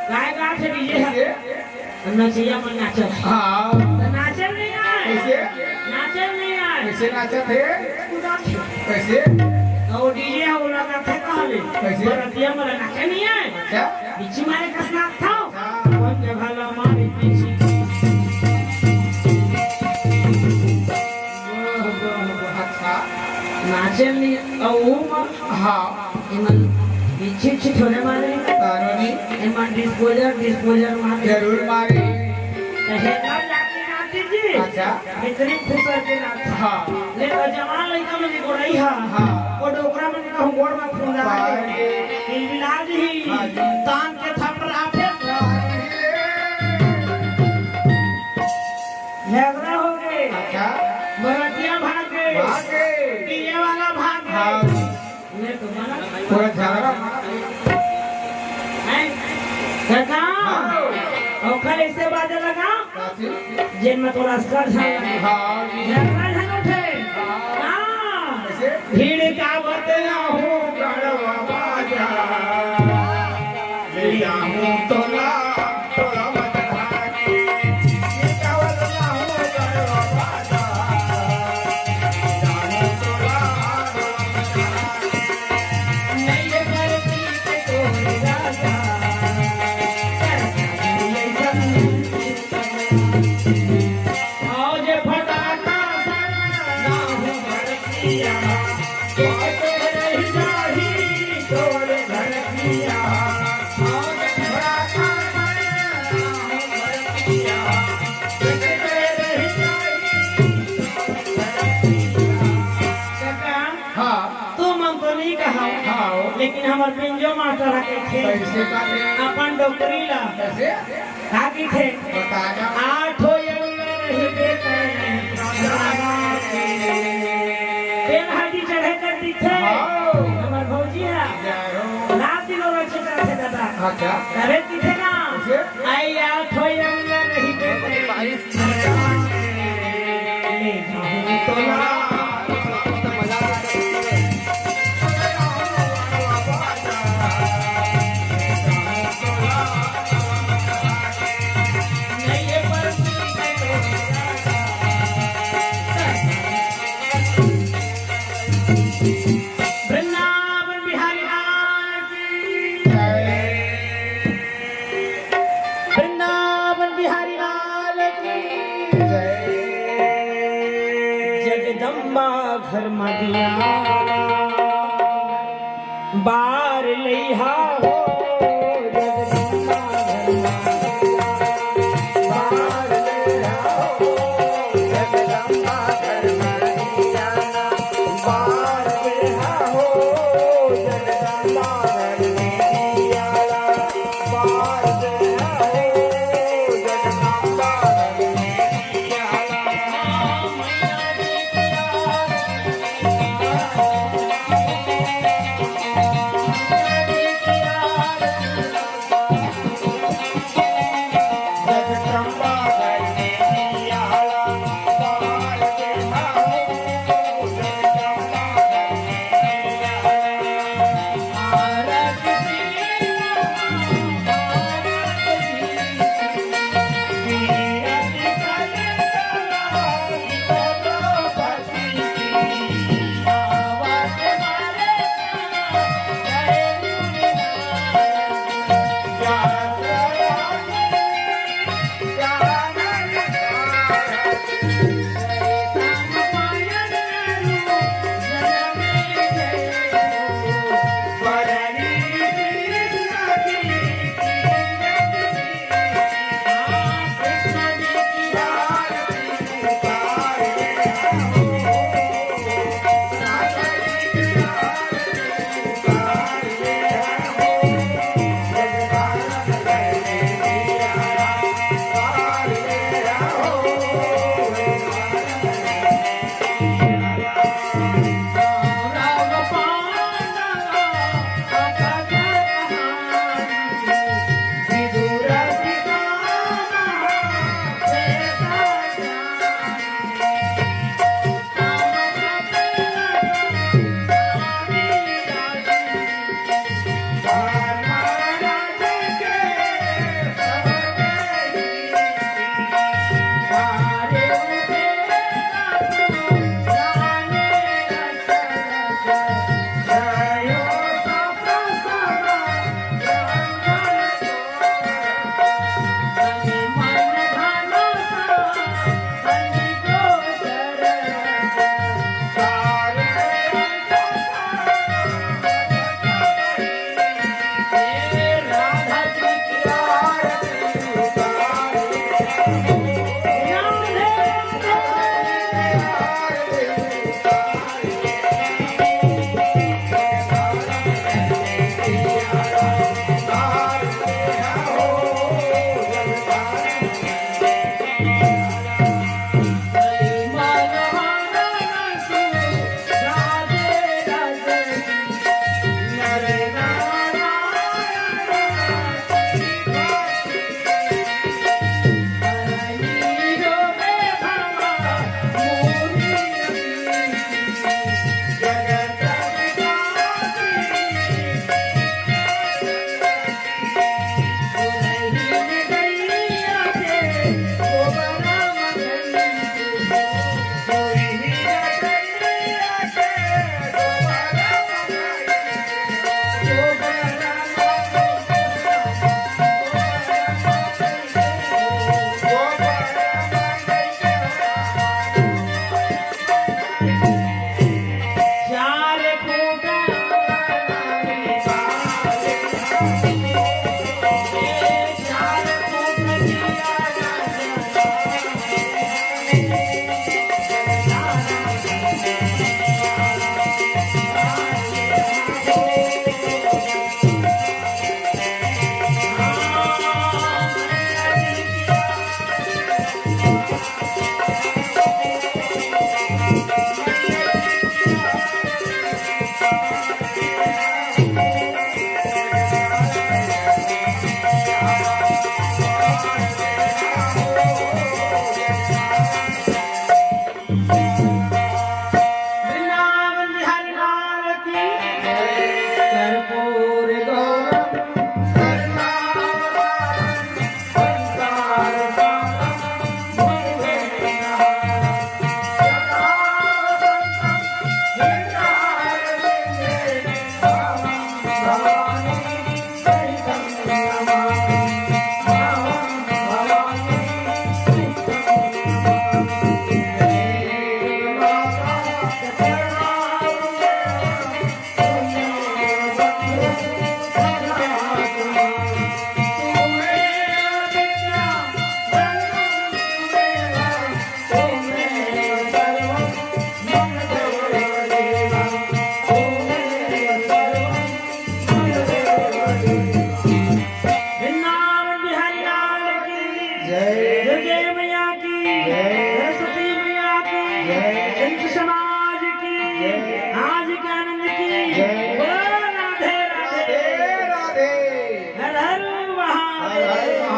गाय गा थे डीजे है। कैसे? नचिया मन नाचत। हाँ। तो नाचल नहीं आए। कैसे? नाचल नहीं आए। कैसे नाचत है? कूदत है। कैसे? और डीजे हो लगा थे कहले। कैसे? बरतिया मन नाचे नहीं आए। अच्छा। बिच्छी मारे कस नाचत हो। हाँ। कौन जगह ला मारी पीछे। अच्छा। नाचल नहीं, अउ वो मन हाँ। एमन इच्छे इच्छे थोड़े मारे। कानूनी। एमन डिस्पोजर, डिस्पोजर मारे। जरूर मारे। तो हेकर जाके नाचे जी। अच्छा। भीतरी खुसर के नाचे। हाँ। ले तो जवान लइका मन के गोड़ई हा। हाँ। वो डोकरा मन के कहूँ गोड़ में फूंदा हाँ। है। ये इलाज ही। हाँ जी। तान के थपरा फेंक। झगड़ा हो गए। अच्छा। बरतिया भाग गए। भाग गए। डीजे वाला भाग गए। हाँ। ये तो बना। पूरा झगड़ा। हैं? काका, हाँ। ओखर ऐसे बाजे लगा, काची? जेन में तोरा अस्कर झगड़ा। हाँ जी। झगड़ा झन उठे। हाँ। हाँ। कैसे? भीड़ का बतला हो गढ़वा बाजा। ले जाऊं तोला, तोला मत भागी। ये चावल ना हो गढ़वा बाजा। ले जाऊं तोला, तोला मत भागी। नहीं ये धरती पे कोई राजा। सरकारी ये जमीन। आओ जे फटाका सा ना हो भड़किया। हाँ। तू मन तो नहीं कहा, हाँ। लेकिन हमर पिंजो मास्टर हा कहिथे, कैसे कहिथे? अपन डोकरी ला। कैसे? का कहिथे? बता जा। आठो अंग रहिबे तेल हाजी चढ़े कर दिखे। हाँ। हमर भौजी है। जय हो। रात दिन और अच्छे तरह से दादा। अच्छा। करे दिखे ना। कैसे? आई आठो अंग रहिबे तेल। वृंदावन बिहारी लाल की जय। वृंदावन बिहारी लाल की जय। दुर्गे मैया की, सरस्वती मैया की, संत समाज की, आज के आनंद की। बोलो राधे राधे। हर हर महादेव।